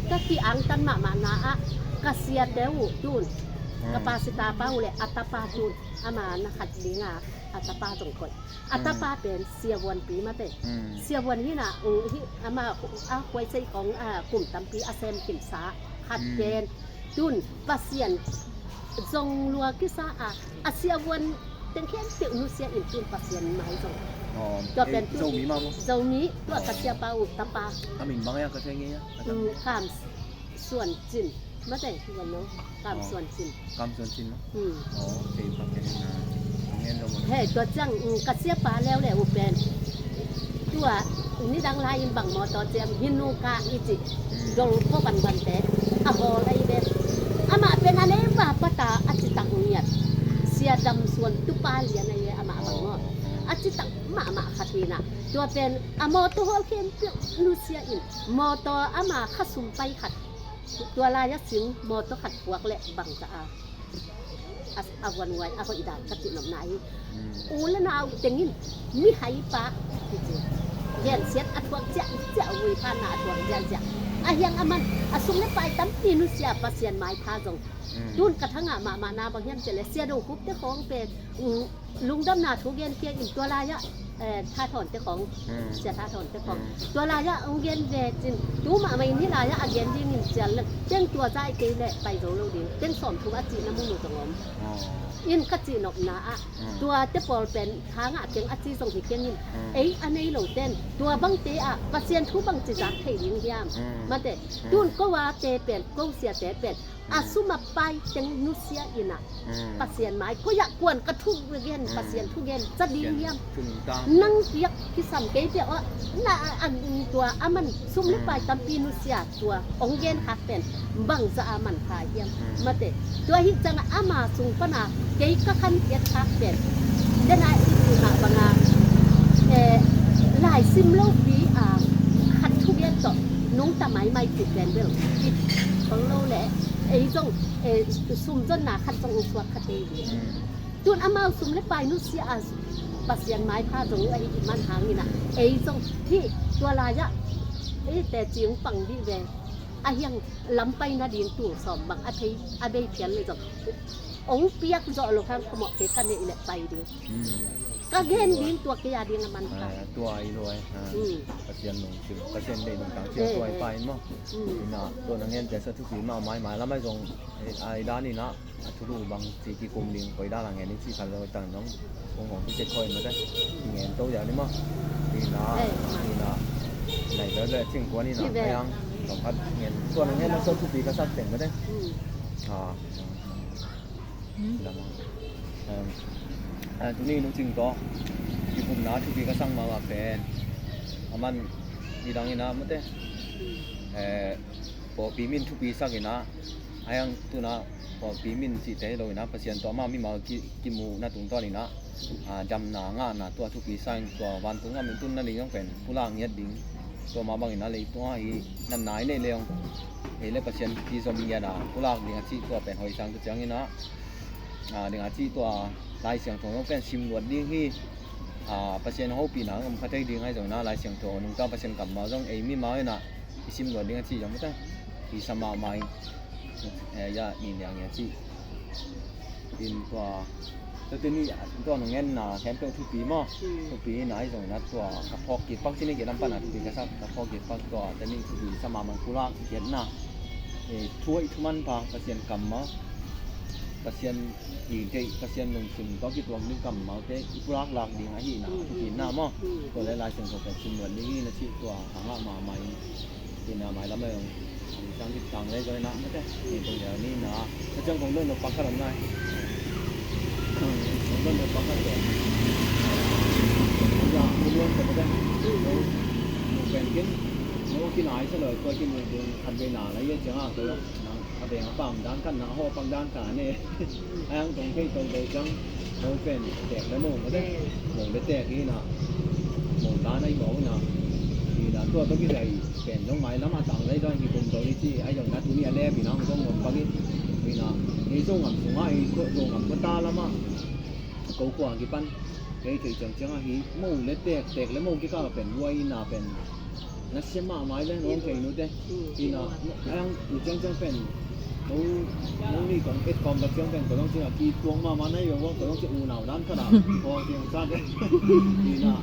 Ka ki-angtan mahmahna ah ka siate uh tun, ka pasita pa uh le a tapa tun, ama na khat dinga a tapa zong koih. A tapa pen siavuanpi mate. Siavuan hina, uh, hi, ama a huaisei kong, ah, kum tampi a sem khinsa khat pen. Tun Pasian zong lua kisa a, a siavuan teng khempeuh nusia in tun Pasian mai zong. Tua pen tun Zomi mah maw? Zomi, tua ka siapa uh tapa. A min bang a ka thei ngei a? Kam Suan Cin. Mate, hi wan no. Kam Suan Cin. Kam Suan Cin maw? He, tua ciang, um, ka siapa leuleu uh pen. Tua, nidang lai-in bang mawtaw ciam, hinu ka i ci, dol ko bangbangte, a hawl ahi ve. Amah pen a neipa pata a citak ngiat. Sia Dam Suan tupa lian a hi e, amah bang maw. A citak mahmah khat hi in ah, tua pen a mawtaw hawl khempeuh nusia in, mawtaw ama khasum pai khat, tua lai-ah sing mawtaw khat puak leh bangzah a, a, a vuanhuai a hoih dan ka cihnopna hi. U le nau teng in mihaipa kici, gensiat a thuak ciahciah, vui phatna a thuak ciahciah. A hiang a man, a sum le pai tampi nusia Pasian maipha zong. Tun ka thangah mahmahna bang hiam cih leh Sia Do Khup te khawng pen, um, lungdamna thu gen khia in, tua lai-ah, eh, Tha Thawn te khawng, Sia Tha Thawn te khawng, tua lai-ah hong gen ve cin, tu mahmah in hih lai-ah a gen dingin cial leng, teng tua zah i kei leh pai zo lo ding, teng sawmthum a cihna mun uh zong om. In ka cihnopna ah, tua te pawl pen tha ngah keng a ci zong hi keng in, ei a nei lo ten tua bangte ah Pasian thu bangci zak thei ding hiam? Mate, tun ko a te pen, ko siate pen a sum a pai teng nusia in ah, Pasian mai koi-ah kuan ka thu gen, Pasian thu gen za ding hiam? Nang piak kisam kei piak aw, na a, a, tua a man sum le pai tampi nusia tua hong gen khak pen bangzah a manpha hiam? Mate, tua hi ciangah ama sung pana kei ka khan piak khak pen, dena i cih mah banga, eh, laisim lopi a khat thugen tawh nungta maimai cih pen bel i bang lo leh ei zong, eh, sumzonna khat zong suak kha thei ding. Tun amau sum le pai nusia a Pasian maipha zong ahi i man hangin ah, ei zong hih tua lai-ah ei teci hong pang dih ve. A hiang lam pai nading tul sawm bang a thei a bei phial le zong hong piak zawh lo hang ka mawh kei, ka neih leh pai ding. Ka gen ding tua kei a ding a manpha. Tua i luai. Pasian lungsim, Pasian deih nungtang cia tua i pai maw. Ina tua nang gen cia sa thupi mahmah, mai lam ai zong, eh, ai dan ina a thulu bang ci kikum ding koi dan a ngen ding ci khat lo tang nong kong hong ci khoi mate. Ngen to ya ni maw. Ina, ina nai bel bel cing kuan ina a yang tong khat ngen tua nang gen na tua thupi ka sak teng mate. Tuni nu cing tawh kipumna thupi ka sang mahmah pen a man nidang ina mate. Pawlpi min thupi sak ina a yang tuna pawlpi min cihte hi lo ina Pasian tawh amah mimal kimuhna tungtawn ina damna ngahna tua thupi sak in tua vantung a min tunna ding zong pen pulak ngiat ding. Tua mah bangin a leitungah hi natna i neih le zong ei le Pasian kizom ngiat a pulak ding a cih tua pen hoih sang tua ciangin a ding a cih tua Lai Siangtho zong pen simluat ding hi. Pasian hopihna om kha thei ding ahi zongin a Lai Siangtho nungta Pasian kammal zong ei mimal in a i simluat ding a cih zong mate. I sa mahmah in ya ni niang i a cih in tua tua tuni tua nong ngenna khempeuh thupi maw? Thupi in ahi zongin a tua ka phawk kik pak cini kei lam pan a thupi ka sak ka phawk kik pak tua tuni thupi sa mahmah pulak khiatna. Thuai thuman pha Pasian kammal Pasian i deih Pasian lungsim tawh kituak ding kammalte i pulak lak ding ahihna a thupi na maw? Tua le Lai Siangtho pen simluat ding hi na cih tua hangah mahmah in ina mai lam le zong sang kit tang le zong ina mate. Ni tung le ni na na ciang kong don lo pang khat om nai. Kong don lo pang khat pen ya mu luan pen mate. Mu pen kin mu kinai sa lo tua kimu pen khat vei na la ia ciang a tua lo. A veng a pam dan khat na a hawh pak dan khat ne. A yang tong kei tong dei ciang mo pen tek le mo mate. Mo le tek hi na mo dan ai mo na. Hi na tua tawh kizai pen zong mai lam a tang dai dai hi kum dong hi ci ai zong na tuni a lem hi na hong zong ngom pak hi. Hi na hi zong ngam sung a hi zong ngam khuata lam a ko khua kipan kei thei ciang ciang a hi mo le tek tek le mo kikal a pen buai hi na pen. Na sia mahmah i le nong thei nute. Ina a yang u ciangciang pen nong nong ni kong et kawm tak ciang pen ko dong ciang a ki tuang mahmah na i bang bang ko dong ciang unau dan khat a kong ciang sa ke. Ina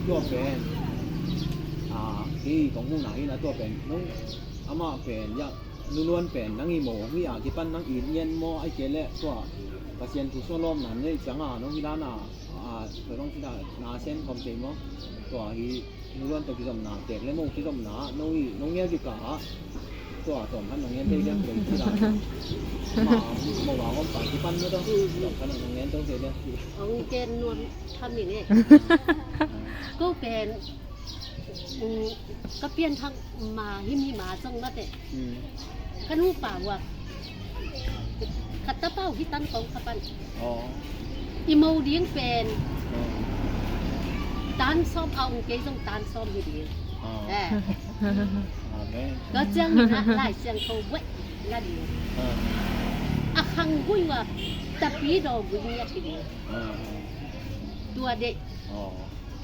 tua pen a ki kong unau ina tua pen nong amah pen ya nuluan pen nang i mo hi a kipan nang i nian mo ai ke le tua Pasian thu so lom nan nei ciang a nong hi dan a ko dong ciang a na sem kawm thei mo tua hi. Nuluan tawh kizomna tek le mo kizomna no i no ngial kikah a tua tawm khan no ngial thei diam kei kila ma mo wa ngom pa kipan mo tawh tawm khan no ngial tawh thei diam. Ong ken nuam tham in e. Ko pen ka pian thak ma him him a zong mate. Ka nupa ua ka tapa uh hi tan kong ka pan. I mo ding pen tan sawm a ong kei zong tan sawm hi ding. Ah. Eh. Amen. Tua ciangin ah Lai Siangtho buaih la ding. Ah. A khang gui ua tapi daw gui ngiat hi ding. Ah. Tua deih. Oh.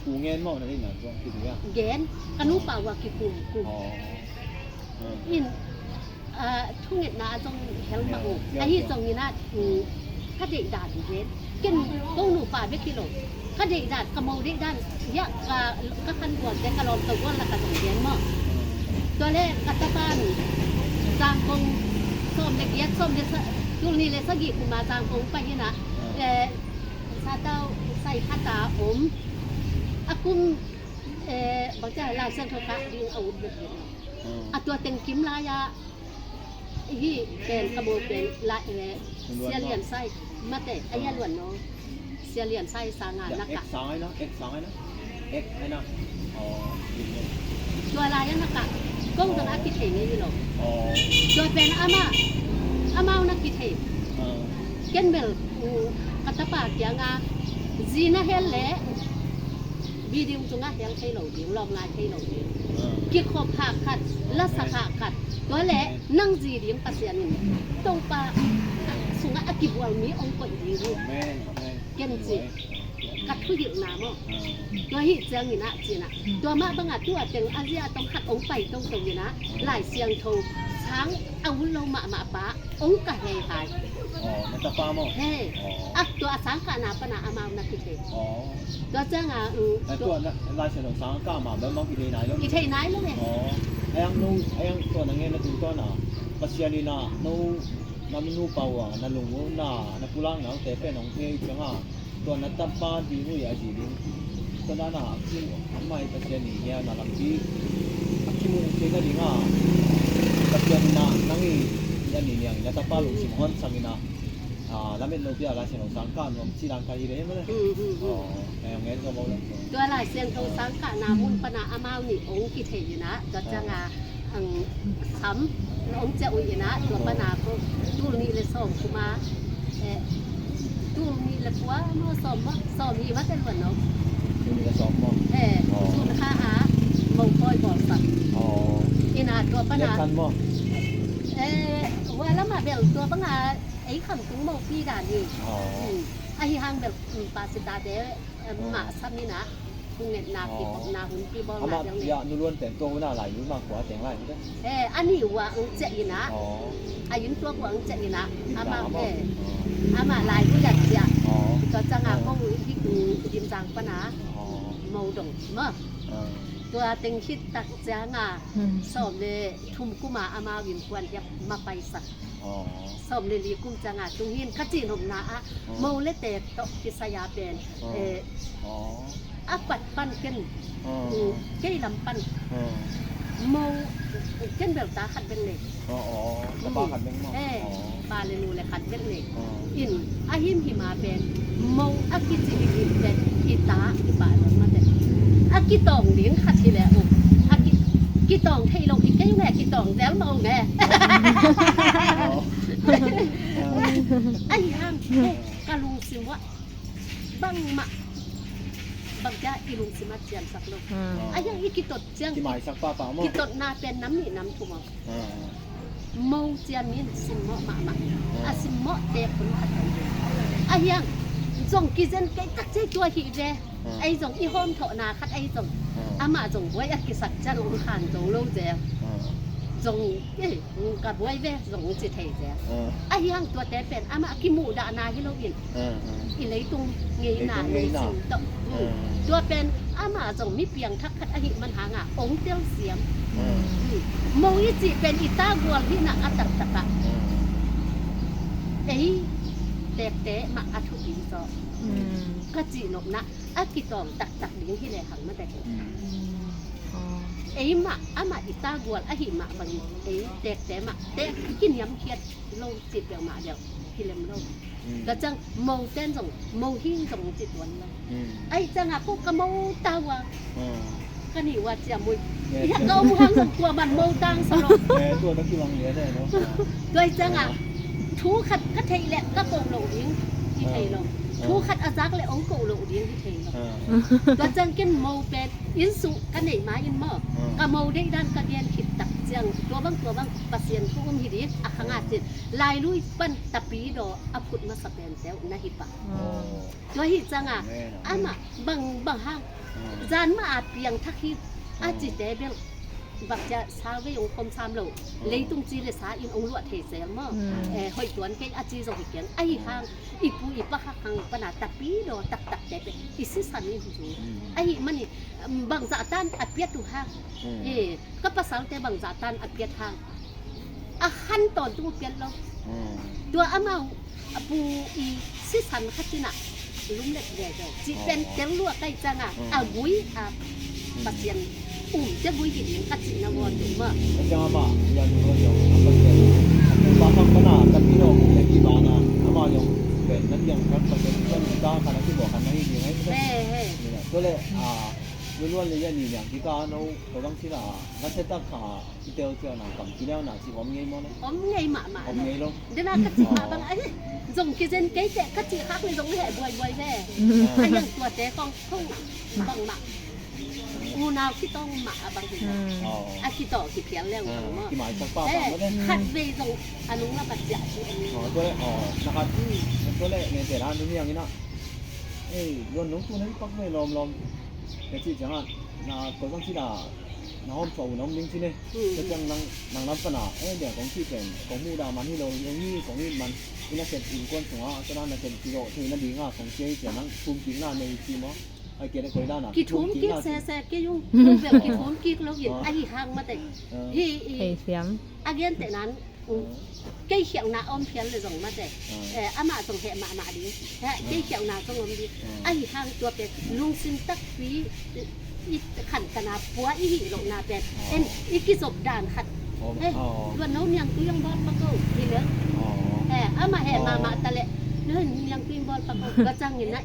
Thu ngen mawh na deihna tua kidui ah. Gen, ka nupa ua kikum kum. Oh. Ah. In, ah, thungetna a zong hel mah uh. Ahi zongin ah, um, ka deih dan gen. Ken ko nupa bek hi lo. Ka deih dan, ka mo deih dan. Hiah ka, ka khan gualte ka lawmta gual la ka zong gen maw. Tua le ka tapan Zangkong sawm le giat, sawm le sa, tul nih le sagih kuma Zangkong pai hi na. Eh, satau sai khata om. A kum, eh, bangcia Lai Siangtho kah ding a ut bek bek. A tua teng kim lai-ah hih pen ka bawl pen la, eh, Sia Lian Sai mate, a hia Luan no. Sia Lian Sai sanga na kah. Ek sang ai na, ek sang ai na. Ek ai na. Tua lai-ah na kah. Kong dang a kithei ngei hi lo. Tua pen amah, amau na kithei. Ken bel, uh, ka tapa kiangah zi na hel leh video tungah hel thei lo ding, lawmngai thei lo ding. Kikhop hak khat, lasak hak khat. Tua leh nang zi ding Pasian in Topa sungah a kibual mi ong koih ding hi. Amen, amen. Ken ci. Ka thuhilhna maw. Tua hih ciangin ah ci-in ah. Tua mah bangah tua teng a zia tong khat ong pai toto in ah. Lai Siangtho sang a ut lo mahmah pa ong ka hei hai. Oh, na tapa maw? Hei. Oh. A tua a sangkahna pana amau na kithei. Oh. Tua cianga, um, na tua, tua na, Lai Siangtho sangkah mah bang bang kithei nai lo. Kithei nai lo eh. Oh. Ayang no, ayang tua na ngen na tu tua na. Pasian in na no, na nupa ua, na lung ua, na, na pulak na te pen ong thei cianga. Tua na tapa ding ui a zi ding. Tua na na a kim a mai Pasian ni hia na lampi. A kim ung thei na ding a. Pasian na nang i ya ni niang na tapa lungsim hon sang ina. Ah, lamet lo pia Lai Siangtho sangkah nuam ci dan ka hi ve mah le. Hmm, hmm, hmm. Oh, eh, ngen zo mo le. Tua Lai Siangtho sangkahna mun pana amau nih ong kithei ina. Tua cianga ang sam na ong ciah uh ina, tua pana ko tul nih le sawm kuma, eh, tul nih le kua maw, sawm maw, sawm hi mah te Luan no. Tul nih le sawm maw? Eh, sun kha a, mo koi bawl sak. Oh. Ina tua pana. Lek khan maw? Eh, hua lamah bel tua banga ei Khamtung mopi dan hi. Oh. Hmm. Ahi hang bel, hmm, pastor te, eh, mah sam ina. Thungetna kikhopna hun kibawlna ding le. Ama ya nu Luan pen tua hun a lai nu ma kua teng lai nu te. Eh, a nih ua ong ciah ina. Oh. A inn tua kua ong ciah ina. Ama eh. Ama lai nu ya ciah. Oh. Tua cianga ko hi ku Dim Zang pana. Oh. Mo dong ma. Ah. Tua teng khit tak cianga. Hmm. Sawm le thum kuma amau innkuan hiap mapaisak. Oh. Sawm le li kum cianga tung hin ka cihnopna ah mo le teek tawh kisai a pen, eh, a pat pan ken, mm, kei lam pan mo ken bel ta khat bek nei. Oh, oh. Tapa khat bek maw? Eh, pa le nu le khat bek nei. In a himhim a pen mo a kici himhim pen i ta i pa lo mate. A kitawng ding khat hi le uh. A ki, kitawng thei lo hi kei me, kitawng zel mo me. Ahi hang ka lungsim uah bangmah bangcia i lungsim a ciamsak lo. Hmm. Ahi hang i kitot ciang, kimaisak papa maw? Kitotna pen nam nih nam thum aw. Hmm. Mo ciamin simmawh mahmah. Hmm. A simmawh tek hun khat ahi. Ahi hang zong kizen kei tak ciai tua hi ve. Hmm. Ei zong i hawmthawhna khat ei zong. Hmm. Amah zong buai a kisak ciang ong khan zo lo zel. Hmm. Zong, eh, ka buai ve zong ci thei zel. Hmm. Ahi hang tuate pen amah kimuhdahna hi lo in. Hmm, hmm. I leitung ngeina, leitung ngeina, lungsim tawh. Hmm. Hmm. Tua pen amah zong mi piangthak khat ahih man hanga ong telsiam. Hmm. Hmm. Mo i cih pen i ta gual hihna a taktak ah. Hmm. Ei tekte mah a thupi zaw. Hmm. Ka cihnopna a kitawng taktak ding hi lehang mate. Hmm. Ei mah amah i ta gual ahih mah bangin ei tekte mah te kiniamkhiat lo cih peuhmah deuh hi lem lo. Hmm. Tua ciang mo ten zong mo hing zong ci tuan lo. Hmm. Ahi cianga ko ka mo ta ua. Hmm. Ka nih ua ciam ui. Ka om hang zong kuaman mo tang sa lo. Tua ahi cianga thu khat ka theih leh ka ko lo ding i thei lo. Thu khat a zak le ong koh loh ding hi thei lo. Tua ciang ken mo pen inn sung ka neih ma in maw, ka mo deih dan ka gen khit tak ciang tua bang tua bang Pasian thu um hi ding a khang a cin. Lailui pan tapidaw a phut masa pen teu na hi pah. Tua hi cianga amah bang bang hang zan mah a piang thak hi a cite bel bangcia sa vei ong khom sam lo. Leitung ci le sa in ong luah thei sel maw? Hoih tuan kei a ci zong hi keng. Ahi hang i pu i pa khak hang pana tapidaw taktakte pen i sisan in hi. Ahi mani bangzah tan a piat uh hang, ka pasalte bangzah tan a piat hang a han tawntung uh piat lo. Tua amau a pu i sisan khat inah lumlet veve cih pen tel lua kai cianga a gui a Pasian um te gui hi ding ka cihna vawn ding mah. Ka ciang amah yan ro yong a Pasian a pu pa khak pana tapidaw le hi bana amah yong pen na piang khak Pasian ka ta khana ki bo khana hi ding ai. He he. Tua le a luluan le yan ni yang ki ka no ko bang sila na se tak kha Kitel ciang nang kam kiliau na ci om ngei maw ne? Om ngei mahmah. Om ngei lo. Dena ka cih mah bang ahi. Zong kizen kei teh ka cih khak le zong he buaibuai ve. A yang tuate kong kong bang mah. Unau kitong mah a bang hi. A kitawh kiphial leng bang maw. Kimaisak pa pa maw ne? Khat vei zong a nung la ka ciah ci om ngei. Tua le na khat tua le ne te dan dum hiang ina. Ei luan nong tu na i pak ve lawmlawm. Ka cih ciangah na ko zong ci na na hawm thuah uh na om ding ci ne. Ka ciang nang nang lam pana eh dia kong ci pen kong muh dah man hi lo hi kong it man i na sep innkuan sungah a sana na sep ci zawh thei nadingah kong ci hi ciang nang thum kikna nei ci maw? Ai kia le koi dana kithum kik sese kei ung. Kithum kik lo in ahi hang mate. Hi i a gentehnan kei khialhna a om phial le zong mate. Amah zong heh mahmah ding. Kei khialhna zong om ding. Ahi hang tua pen lungsim takpi i khankana pua i hih lohna pen en i kizop dan khat. Luan no niangtui ong bawl pako hi le. Amah heh mahmah ta le niangtui ong bawl pako ka cangin na.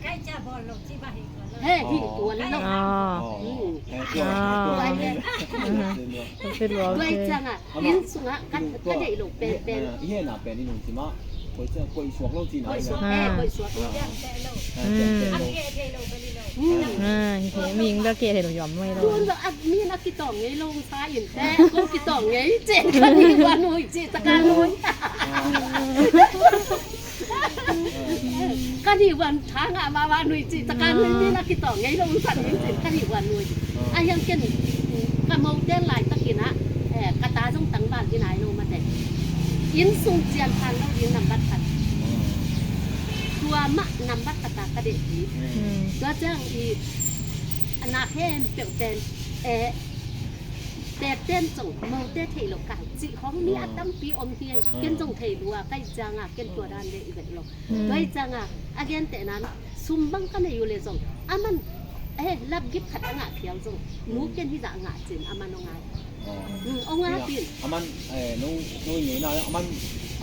He hih tuan lo. Tuai cangah inn sungah ka deih lo penpen. I hehna pen i lungsimah koi suak lo cina. Koi suak lo. Mi ing bel keh thei lo yuam nuai lo. Tun lo mi na kitawng ngei lo sa in te ko kitawng ngei cen ka ni wan hui ci taka nuai. Ka ni wan thangah mama nuai ci taka nuai mi na kitawng ngei lo sa in cen ka ni wan nuai. A hiang ken ka mote laitakinah ka ta zong tangval hi nai lo mate. Inn sung cian phan lo ding nambat khat. Tua mah nambat khat a ka deh hi. Tua ciang i na khempeuh ten eh, tekten zong mote theih lo kang cih khong mi a tampi om hi. Ken zong thei lua kai cianga ken tua dan le i vet lo. Tua hi cianga a gentehnan sum bang ka nei uh le zong aman eh lapgik khat a ngah phial zong nu ken hizah ngah cin aman ong ngai. Ong ngai cin. Aman eh nu nu i ngeina aman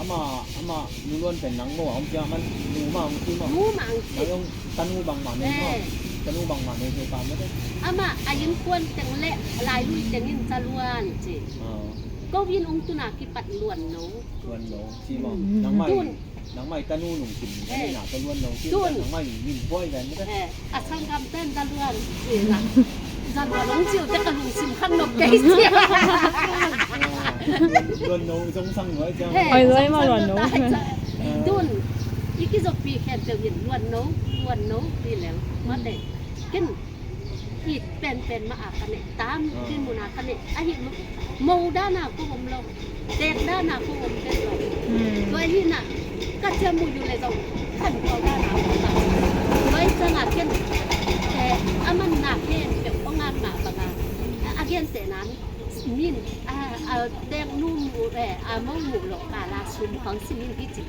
ama ama nu luan pen nang maw a om cia aman nu ma ong ci maw? Nu ma ong ci. Nang ong tanu bangmah nei maw? Tanu bangmah nei thei pah mate. Ama a innkuan teng le lailui tengin ca luan ci. Ko in ong tuna kipat luan no. Luan no ci maw? Nangmai Nangmai tanu lungsim ka neihna ka luan lo ci nangmai min buai ven mate. A sanggam ten za luan ci na za luan long ciu te ka lungsim khan nop kei cia. Luan lo zong sang luai cia. Oi luai ma luan lo. Tun i kizoppi khen teu in luan lo luan lo ti lel mate. Ken it penpen mah a ka neih tam dinmun a ka neih ahi mo dana ko om lo. Tek dana ko om pen lo. Tua hi na ka cia mu yu le zong khan pau dana ko ta. Tua hi canga ken a man na ken peuh ong ngak na banga a gentehnan min a tek nu mu a mo mu lo kala sum khong simin hi ci.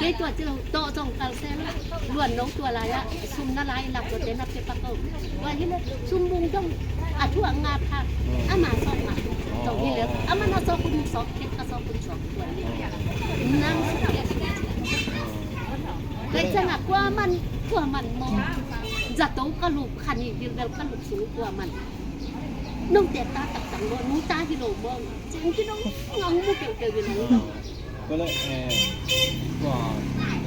Kei tua ci lo tawh zong kal se lo luan lo tua lai ah sum na lai lak lo te na pe pak lo. Tua hi le sum bung dong a thu a nga pha ama sawk ma zong hi le ama na sawk hun sawk kei ka sawk hun sawk tua hi le nang suk kei suk kei cang a kua man kua man mo zato ka luk khani bilbel ka luk sung kua man. Nong tek ta taktak lo nu ta hi lo mo. Cing ki nong ngang mu keu keu hi lo. Ko le eh tua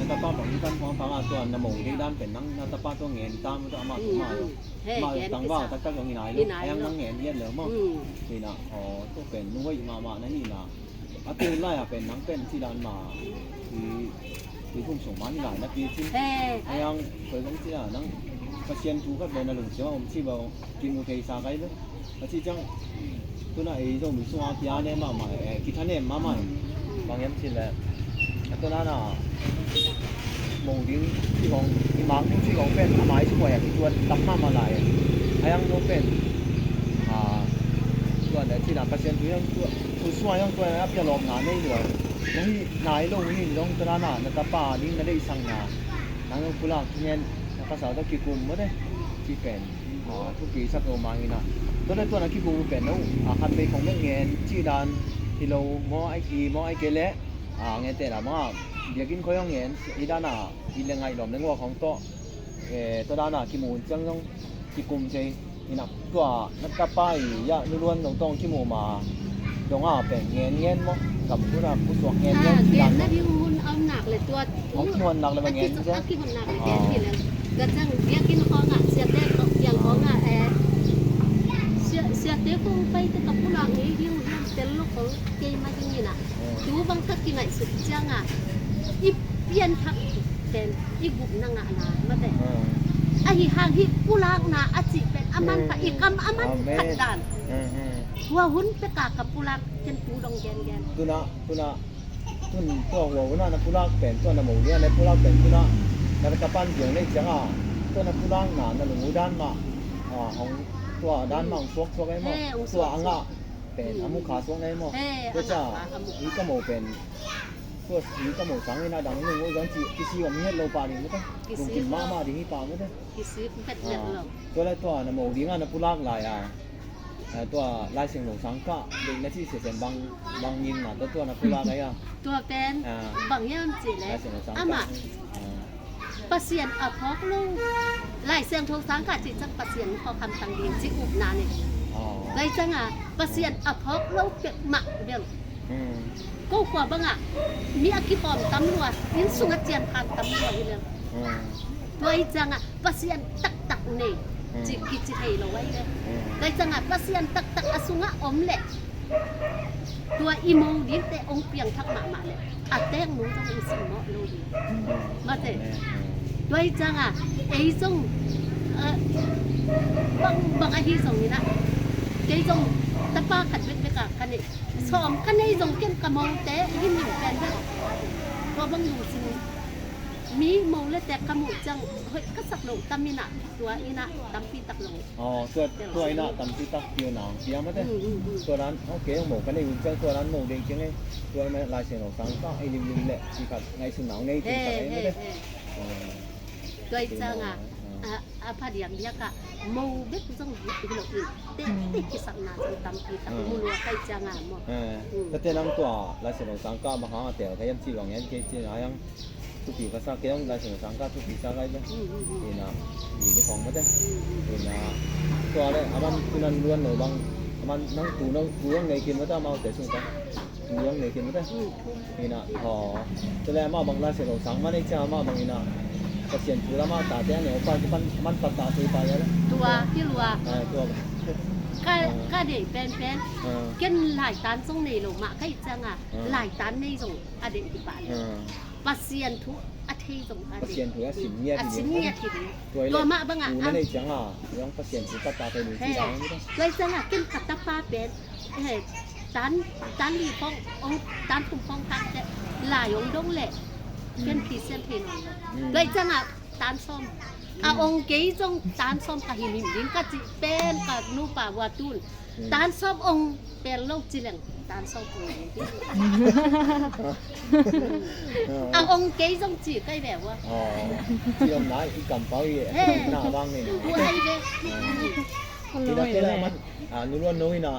na Tapa bang hi kan pang pang a tua na mo dei dan pen nang na tapa tua ngen tam tua amah tua mah lo. He, amah ngen tangval kisam. Taktak zong hi nai lo. Hi nai lo. Ayang nang ngen hiat lo maw. Hi na, aw, tua pen nung hoih mahmah na hi na. A tu lai a pen nang pen ci dan ma. Hi, hi kum sung man hi lai na pi cin. He. Ayang koi bang ci na nang Pasian thu khat pen na lungsim a om ci ba kimu thei sa kai lo. A ci ciang, tuna ei Zomi sunga kia ne mahmah, eh, kithanem mahmah. Bang hiam cih leh, a tuna na mo ding cih khong, i mak ding cih khong pen, a mai sung a kituat tam mahmah lai. A yang no pen, a, tuan a cih na Pasian thu hiam, tu, tu sung a hiam tuan a pia lawpna nei lua. Na hi nai lo hi zong tuna na, na tapa ding na deihsakna. Nang zong pulak thungen, na pasal tawh kikum mawte, cih pen. A, thupi sak lo mah hi na. Tua le tua na kikum pen lo. A, khat vei khong bek ngen cih dan hi lo maw, ai ki maw, ai kei leh. A, ngen teh na maw. Biakinn khoi hong ngen. I dan a, i le ngaih lawm le ngua khong tawh. E, tua dan a kimu ciang zong kikum thei. Hi na tua na tapa i ya nu luan lo tawh kimu ma. Dong a pen ngen ngen maw. Kam tu na pusuak ngen ngen cih dan maw. Gen na ding hun om nak le tua. Hong kihon nak le va ngen cia. A kihon nak le gen hi le. Ka cang biakinn khawng ah, siate khawng, piang khawng ah, eh, sia, siate khawng paite ka pulak ngei ding hiam tel lo khawng kei mah ding hi na. Tu bang ka kingaihsut ciang ah, i pianthak pen i gupna ngahna mate. Ahi hang hi pulakna a cih pen a manpha, i kam a manpha dan. Hua hun pek a ka pulak ken tu dong gengen. Tuna, tuna, Tun tua hua hun a na pulak pen, tua na mo ding a na pulak pen, tuna na ka pan piang nei ciang a, tua na pulakna na lung uh dan mah, a, hong, tua dan mah hong suak suak ei maw. He, hong suak suak. Tua a ngah pen a mu kha suak ei maw. He, tua cia a ngah kha, a mu kha. Hi ka mo pen, tua hi ka mo sang in a dang lung uh zong ci, kisi om ngiat lo pah ding mawte. Kisi om. Lungkim mahmah ding hi pah mawte. Kisi om ngiat lo. Tua le tua na mo ding a na pulak lai a. A, tua Lai Siangtho sang kah deih na cih siasen bang, bang ngimna tua, tua na pulak ai a. Tua pen bang hiam cih leh Lai Siangtho sang kah. Amah Pasian a phawk lo. Lai Siangtho sang kah cih ciang Pasian phawk hamtang ding cih upna nei. Tua ciang a Pasian a phawk lo peuhmah bel. Ko khua bangah mi a kikhawm tam lua, inn sungah cianphan tam lua hi leng. Tua hi ciangah Pasian taktak nei ci kici thei lo ahi ve. Tua hi ciangah Pasian taktak a sungah om leh tua i mo dingte hong piangthak mahmah leh a tek nung zong hong simmawh lo ding. Mate. Tua hi ciangah ei zong, eh, bang, bang ahi zongin ah kei zong tapa khat bekbek a ka neih. Sawm ka nei zong ken ka mote himhim pen bek. Tua bang lungsim mi mo le tek ka muh ciang hoih ka sak loh tam in ah, tua in ah tampi tak zong. Aw, tua, tua in ah tampi tak piu nang piang mate. Tua dan, ok, mo ka nei un ciang tua dan mo ding ciang ei. Tua in ah Lai Siangtho sang kah ei limlim leh ci khat ngaihsun nang nei ci khat ei mate. Tua hi ciangah a, a pha diakdiak ah mo bek zong hi lo in, te, te kisakna zong tampi tak mu lua ka hi ciangah maw. Tate nang tua Lai Siangtho sang kah bang hang a tel ka hiam ci bang en kei ci na hiang. Thupi ka sa kei hong Lai Siangtho sang kah thupi sa kai bek. Ina, ni ni khong mate. Ina, tua le a man tunan luan lo bang a man nang tu nang tu hong nei kim mate amaute sung kah. Luang nei kin te. Ina, aw. Tua le amah bang Lai Siangtho sang man ei cia amah bang ina. Pasian thu lam a tate a neu pa kipan man pat ta thei pa ia le. Tua, hi lua. Ah, tua. Ka, ka deih penpen. Ah. Ken laitan zong nei lo mah ka hih ciangah. Ah. Laitan nei zong a deih hi pah le. Ah. Pasian thu a thei zong a deih. Pasian thu a sim ngiat hi ding. A sim ngiat hi ding. Tua mah bangah. Tua mah bangah. Tua hi ciangah. Yang Pasian thu pat ta thei ding ci dang. Tua hi ciangah ken ka tapa pen. Eh, tan, tan li khong, ong, tan thum khong tak te, lai ong dong le, ken Christian thei nawn lo. Tua hi ciangah tan sawm. A ong kei zong tan sawm ka himhim ding ka cih pen ka nupa vua tun. Tan sawm ong pel lo ci leng, tan sawm ong ding. A ong kei zong ci kai ve vua. Ci om nai, i kampau i, na vang ni. Vua ai ve. Ina kei la man. Ah, nu luan no ina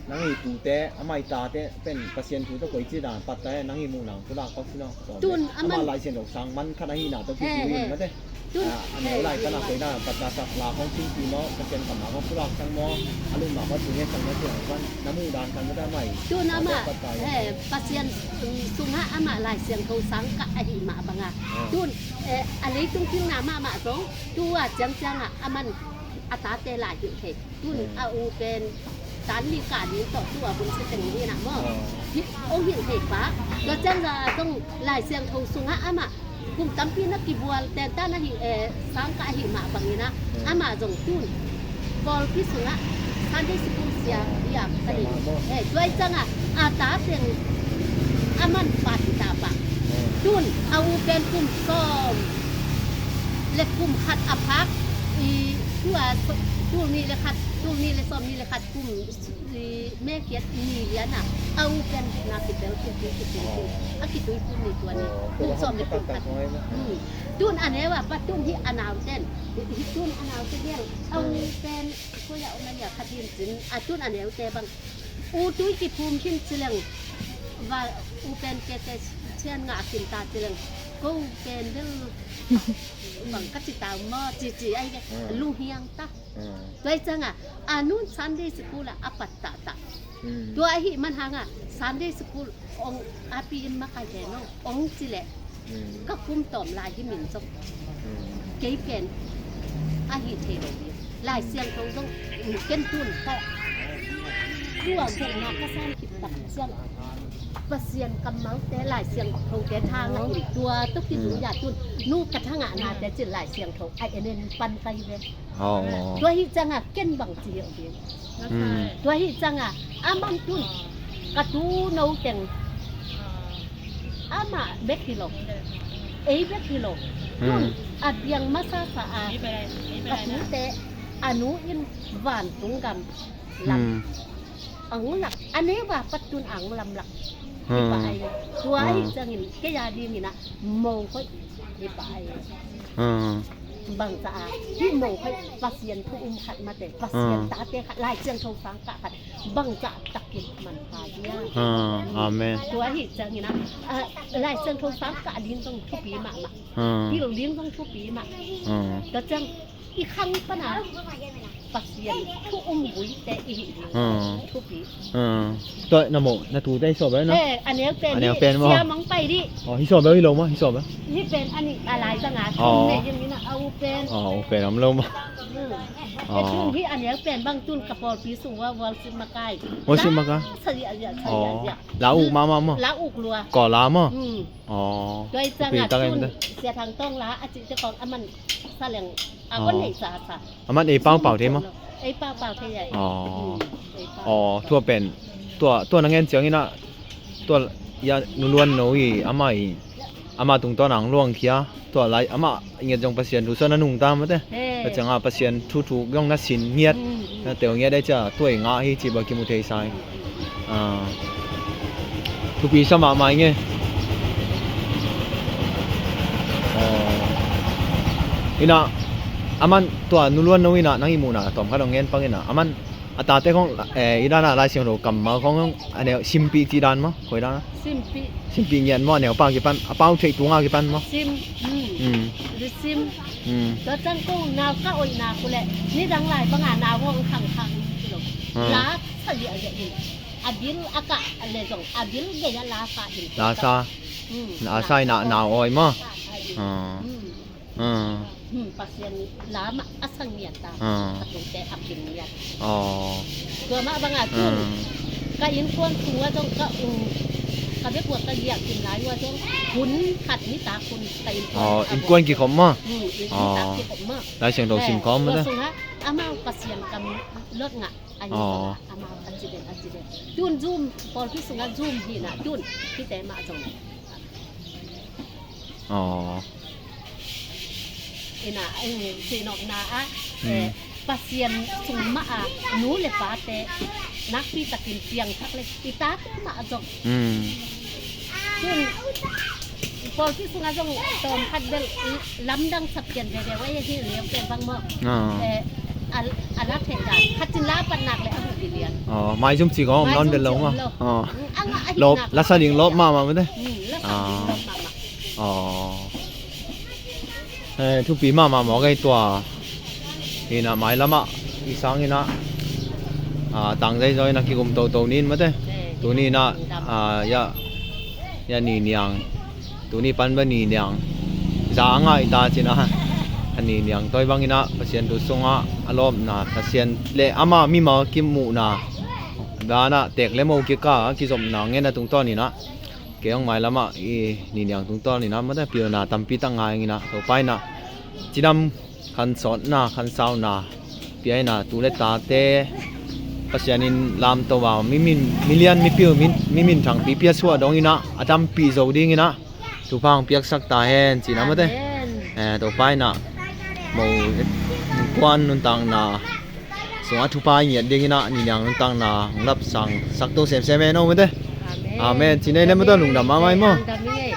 nang i tute, amah i tate pen Pasian thu tawh koi ci dan patta e, nang i muh nang thu lak pak sino. Tun amah Lai Siangtho sang man khat ahina tawh kitu in mate. Tun, ah, a neu lai tan a koina, Pathian sak la hong simpi maw, Pathian kammal hong pulak sang maw, a lungmah maw, tu nge sang maw, tu ang van, na mu dan kan maw, ta mai. Tun amah, Pathian sak eh, Pasian, mm, sungah amah Lai Siangtho sang kah ahih mah bangah. Ah. Tun, eh, a leitung pilna mahmah zong, tu a ciangciangah, aman a tate lai hilh thei. Tun a u pen tan li kah ding tawh tu a hun sia teng ding inah maw. Hih ong hilh thei pah. Tua ciang zong Lai Siangtho sungah amah kum tampi na kibual tenta na hih, eh, sang kah ahih mah bangin ah amah zong tun pawlpi sungah Sunday school sia hi a ka hi. Eh, tua i ciangah a ta teng aman pa hi ta pah. Tun a u pen kum sawm le kum khat a phak i tua tul nih le khat, tul nih le sawm nih le khat kum i me kiat ni lian a, a u pen na kitel kiat ni kitel kiat. A kitui kum ni tua ni. Kum sawm le kum khat. Hmm. Tun a neu a pa tun hi a nau ten. Hi tun a nau ten hiang. A u pen ko ya om a ya khat hin cin. A tun a neu te bang. U tui kiphum hin ci leng. Va u pen ke ke cian nga a kim ta ci leng. Ko u pen bel bang ka ci ta maw ci ci ai ke. Lung hiang ta. Tua i ciangah a nun Sunday school ah a pat tahtah. Tua ahih man hangah Sunday school ong api in makai ve no ong ci leh ka kum tawm lai hi min zong kei pen ahi thei lo hi. Lai Siangtho zong ken tun ka tua gukna ka san kip tak ciang Pasian kammalte Lai Siangtho te tha ngah in tua tuk kizui ya tun nu ka tha ngah nate cin Lai Siangtho a en en pan kai ve. Tua hi ciangah ken bang ci hi a ding. Tua hi ciangah a man tun ka tu no teng amah bek hi lo. Ei bek hi lo. Tun a biang masa sa a ka tute a nu in vantung gam lam ang lak a neu a pat tun ang lam lak. Hi pa ai. Tua hi ciangin kei a dingin ah mo hoih hi pa ai. Bangca a hih mo khat Pasian thu um khat mate, Pasian tate khat, Lai Siangtho sang kah khat bangca takin manpha dia. Amen. Tua hi ciangin ah Lai Siangtho sang kah ding zong thupi mahmah. Hil ding zong thupi mah. Tua ciang i khang pana Pasian thu um buite i hih ding thupi. Tua na mo na tute hi sawm bel na. He, a neu pen a neu pen maw? Sia mong pai dih. Hi sawm bel hi lo maw? Hi sawm bel. Hi pen a nih a lai zanga thum ne yeng ina a u pen. U pen om lo maw? He tun hi a neu pen bang tun ka pawlpi sung ua worship makai. Worship makai. Sa liah liah sa liah liah. La uk mama maw? La uk lua. Kaw la maw? Tua i zanga tun Sia Thang Tawng la a cihte kong a man sa leng a kon nei sa sa. Aman ei paupau thei maw? Ei paupau thei ai. Aw. Aw, tua pen tua tua na ngen ciangin ah tua ya nu Luan No i ama i ama tungtawn ang luang khia tua lai ama nget zong Pasian thu suan a nungta mate. Ka cianga Pasian thu thuk zong na sin ngiat na teu ngiat ai cia tua i ngah hi ci ba kimu thei sai. Thupi sa mahmah i nge. Ina aman tua nu Luan No ina nang i muhna tawm khat hong ngen pang ina aman a tate khong i dana Lai Siangtho kammal khong a neu simpih ci dan maw? Koi dana? Simpih. Simpih ngiat maw a neu pa kipan a pau theih tunga kipan maw? Sim. Sim. Tua cang ko nau ka oih na kule nidang lai banga nau hong khangkhang kilo. La sa liah liah in. A bil a kah le zong a bil gei a la sa in. La sa. La sa in a nau awi maw? Pasian lam a sang ngiat ta. Ka tute a kim ngiat. Tua mah banga tun ka innkuan tua zong ka u ka bek ua ka liah kim lai ua zong hun khat ni ta kun ka innkuan. Innkuan kikhop maw? Innkuan kikhop maw? Lai Siangtho sim khawm maw? Tua sunga amau Pasian kam lot ngah. Ahi zongah amau a ci den a ci den tun Zoom pawlpi sungah Zoom hi nah tun hite mah zong. Ina sinopna ah Pasian sung mah a nu le pate nakpi takin piangthak le i tate mah zong. Tun pawlpi sungah zong tawm khat bel lamdang sak pian veve wai hi leu pen bang maw? A la thei dan khat cin la pat nak le a huk hi lian. Maizum ci kong om nawn bel lo maw? Lop la sa ding lop mahmah mate. La sa ding lop mahmah. Eh, thupi mahmah mawk ei tua. Hi inah mailamah i sang inah, ah, tangzai zaw inah kikum toto ni in mate. Tuni inah, ah, ya, ya ni niang. Tuni pan ba ni niang. Za a ngah i ta cin ah. A ni niang tawi bang inah Pasian thu sungah a lawpna, Pasian le amah mimal kimuhna. Danah tek le mo kika kizopna ngen a tungtawn inah. Kei hong mailamah i ni niang tungtawn inah mate pilna tampi tak ngai inah Topa inah cidam khan sawtna, khan sauna pia inah tu le tate Pasian in lamto a mimin, milian mipil, mi, mimin thangpi pia suah dong inah a dampih zo ding inah thupha hong piaksak ta hen cin ah mate. Amen. Eh, Topa inah mo kuan nuntakna sungah thupha i ngiat ding inah ni niang nuntakna hong lapsang sak to semsem hen o mate. Amen. Amen. Cin ei le mate lungdam mahmah i maw. Lungdam i ngei.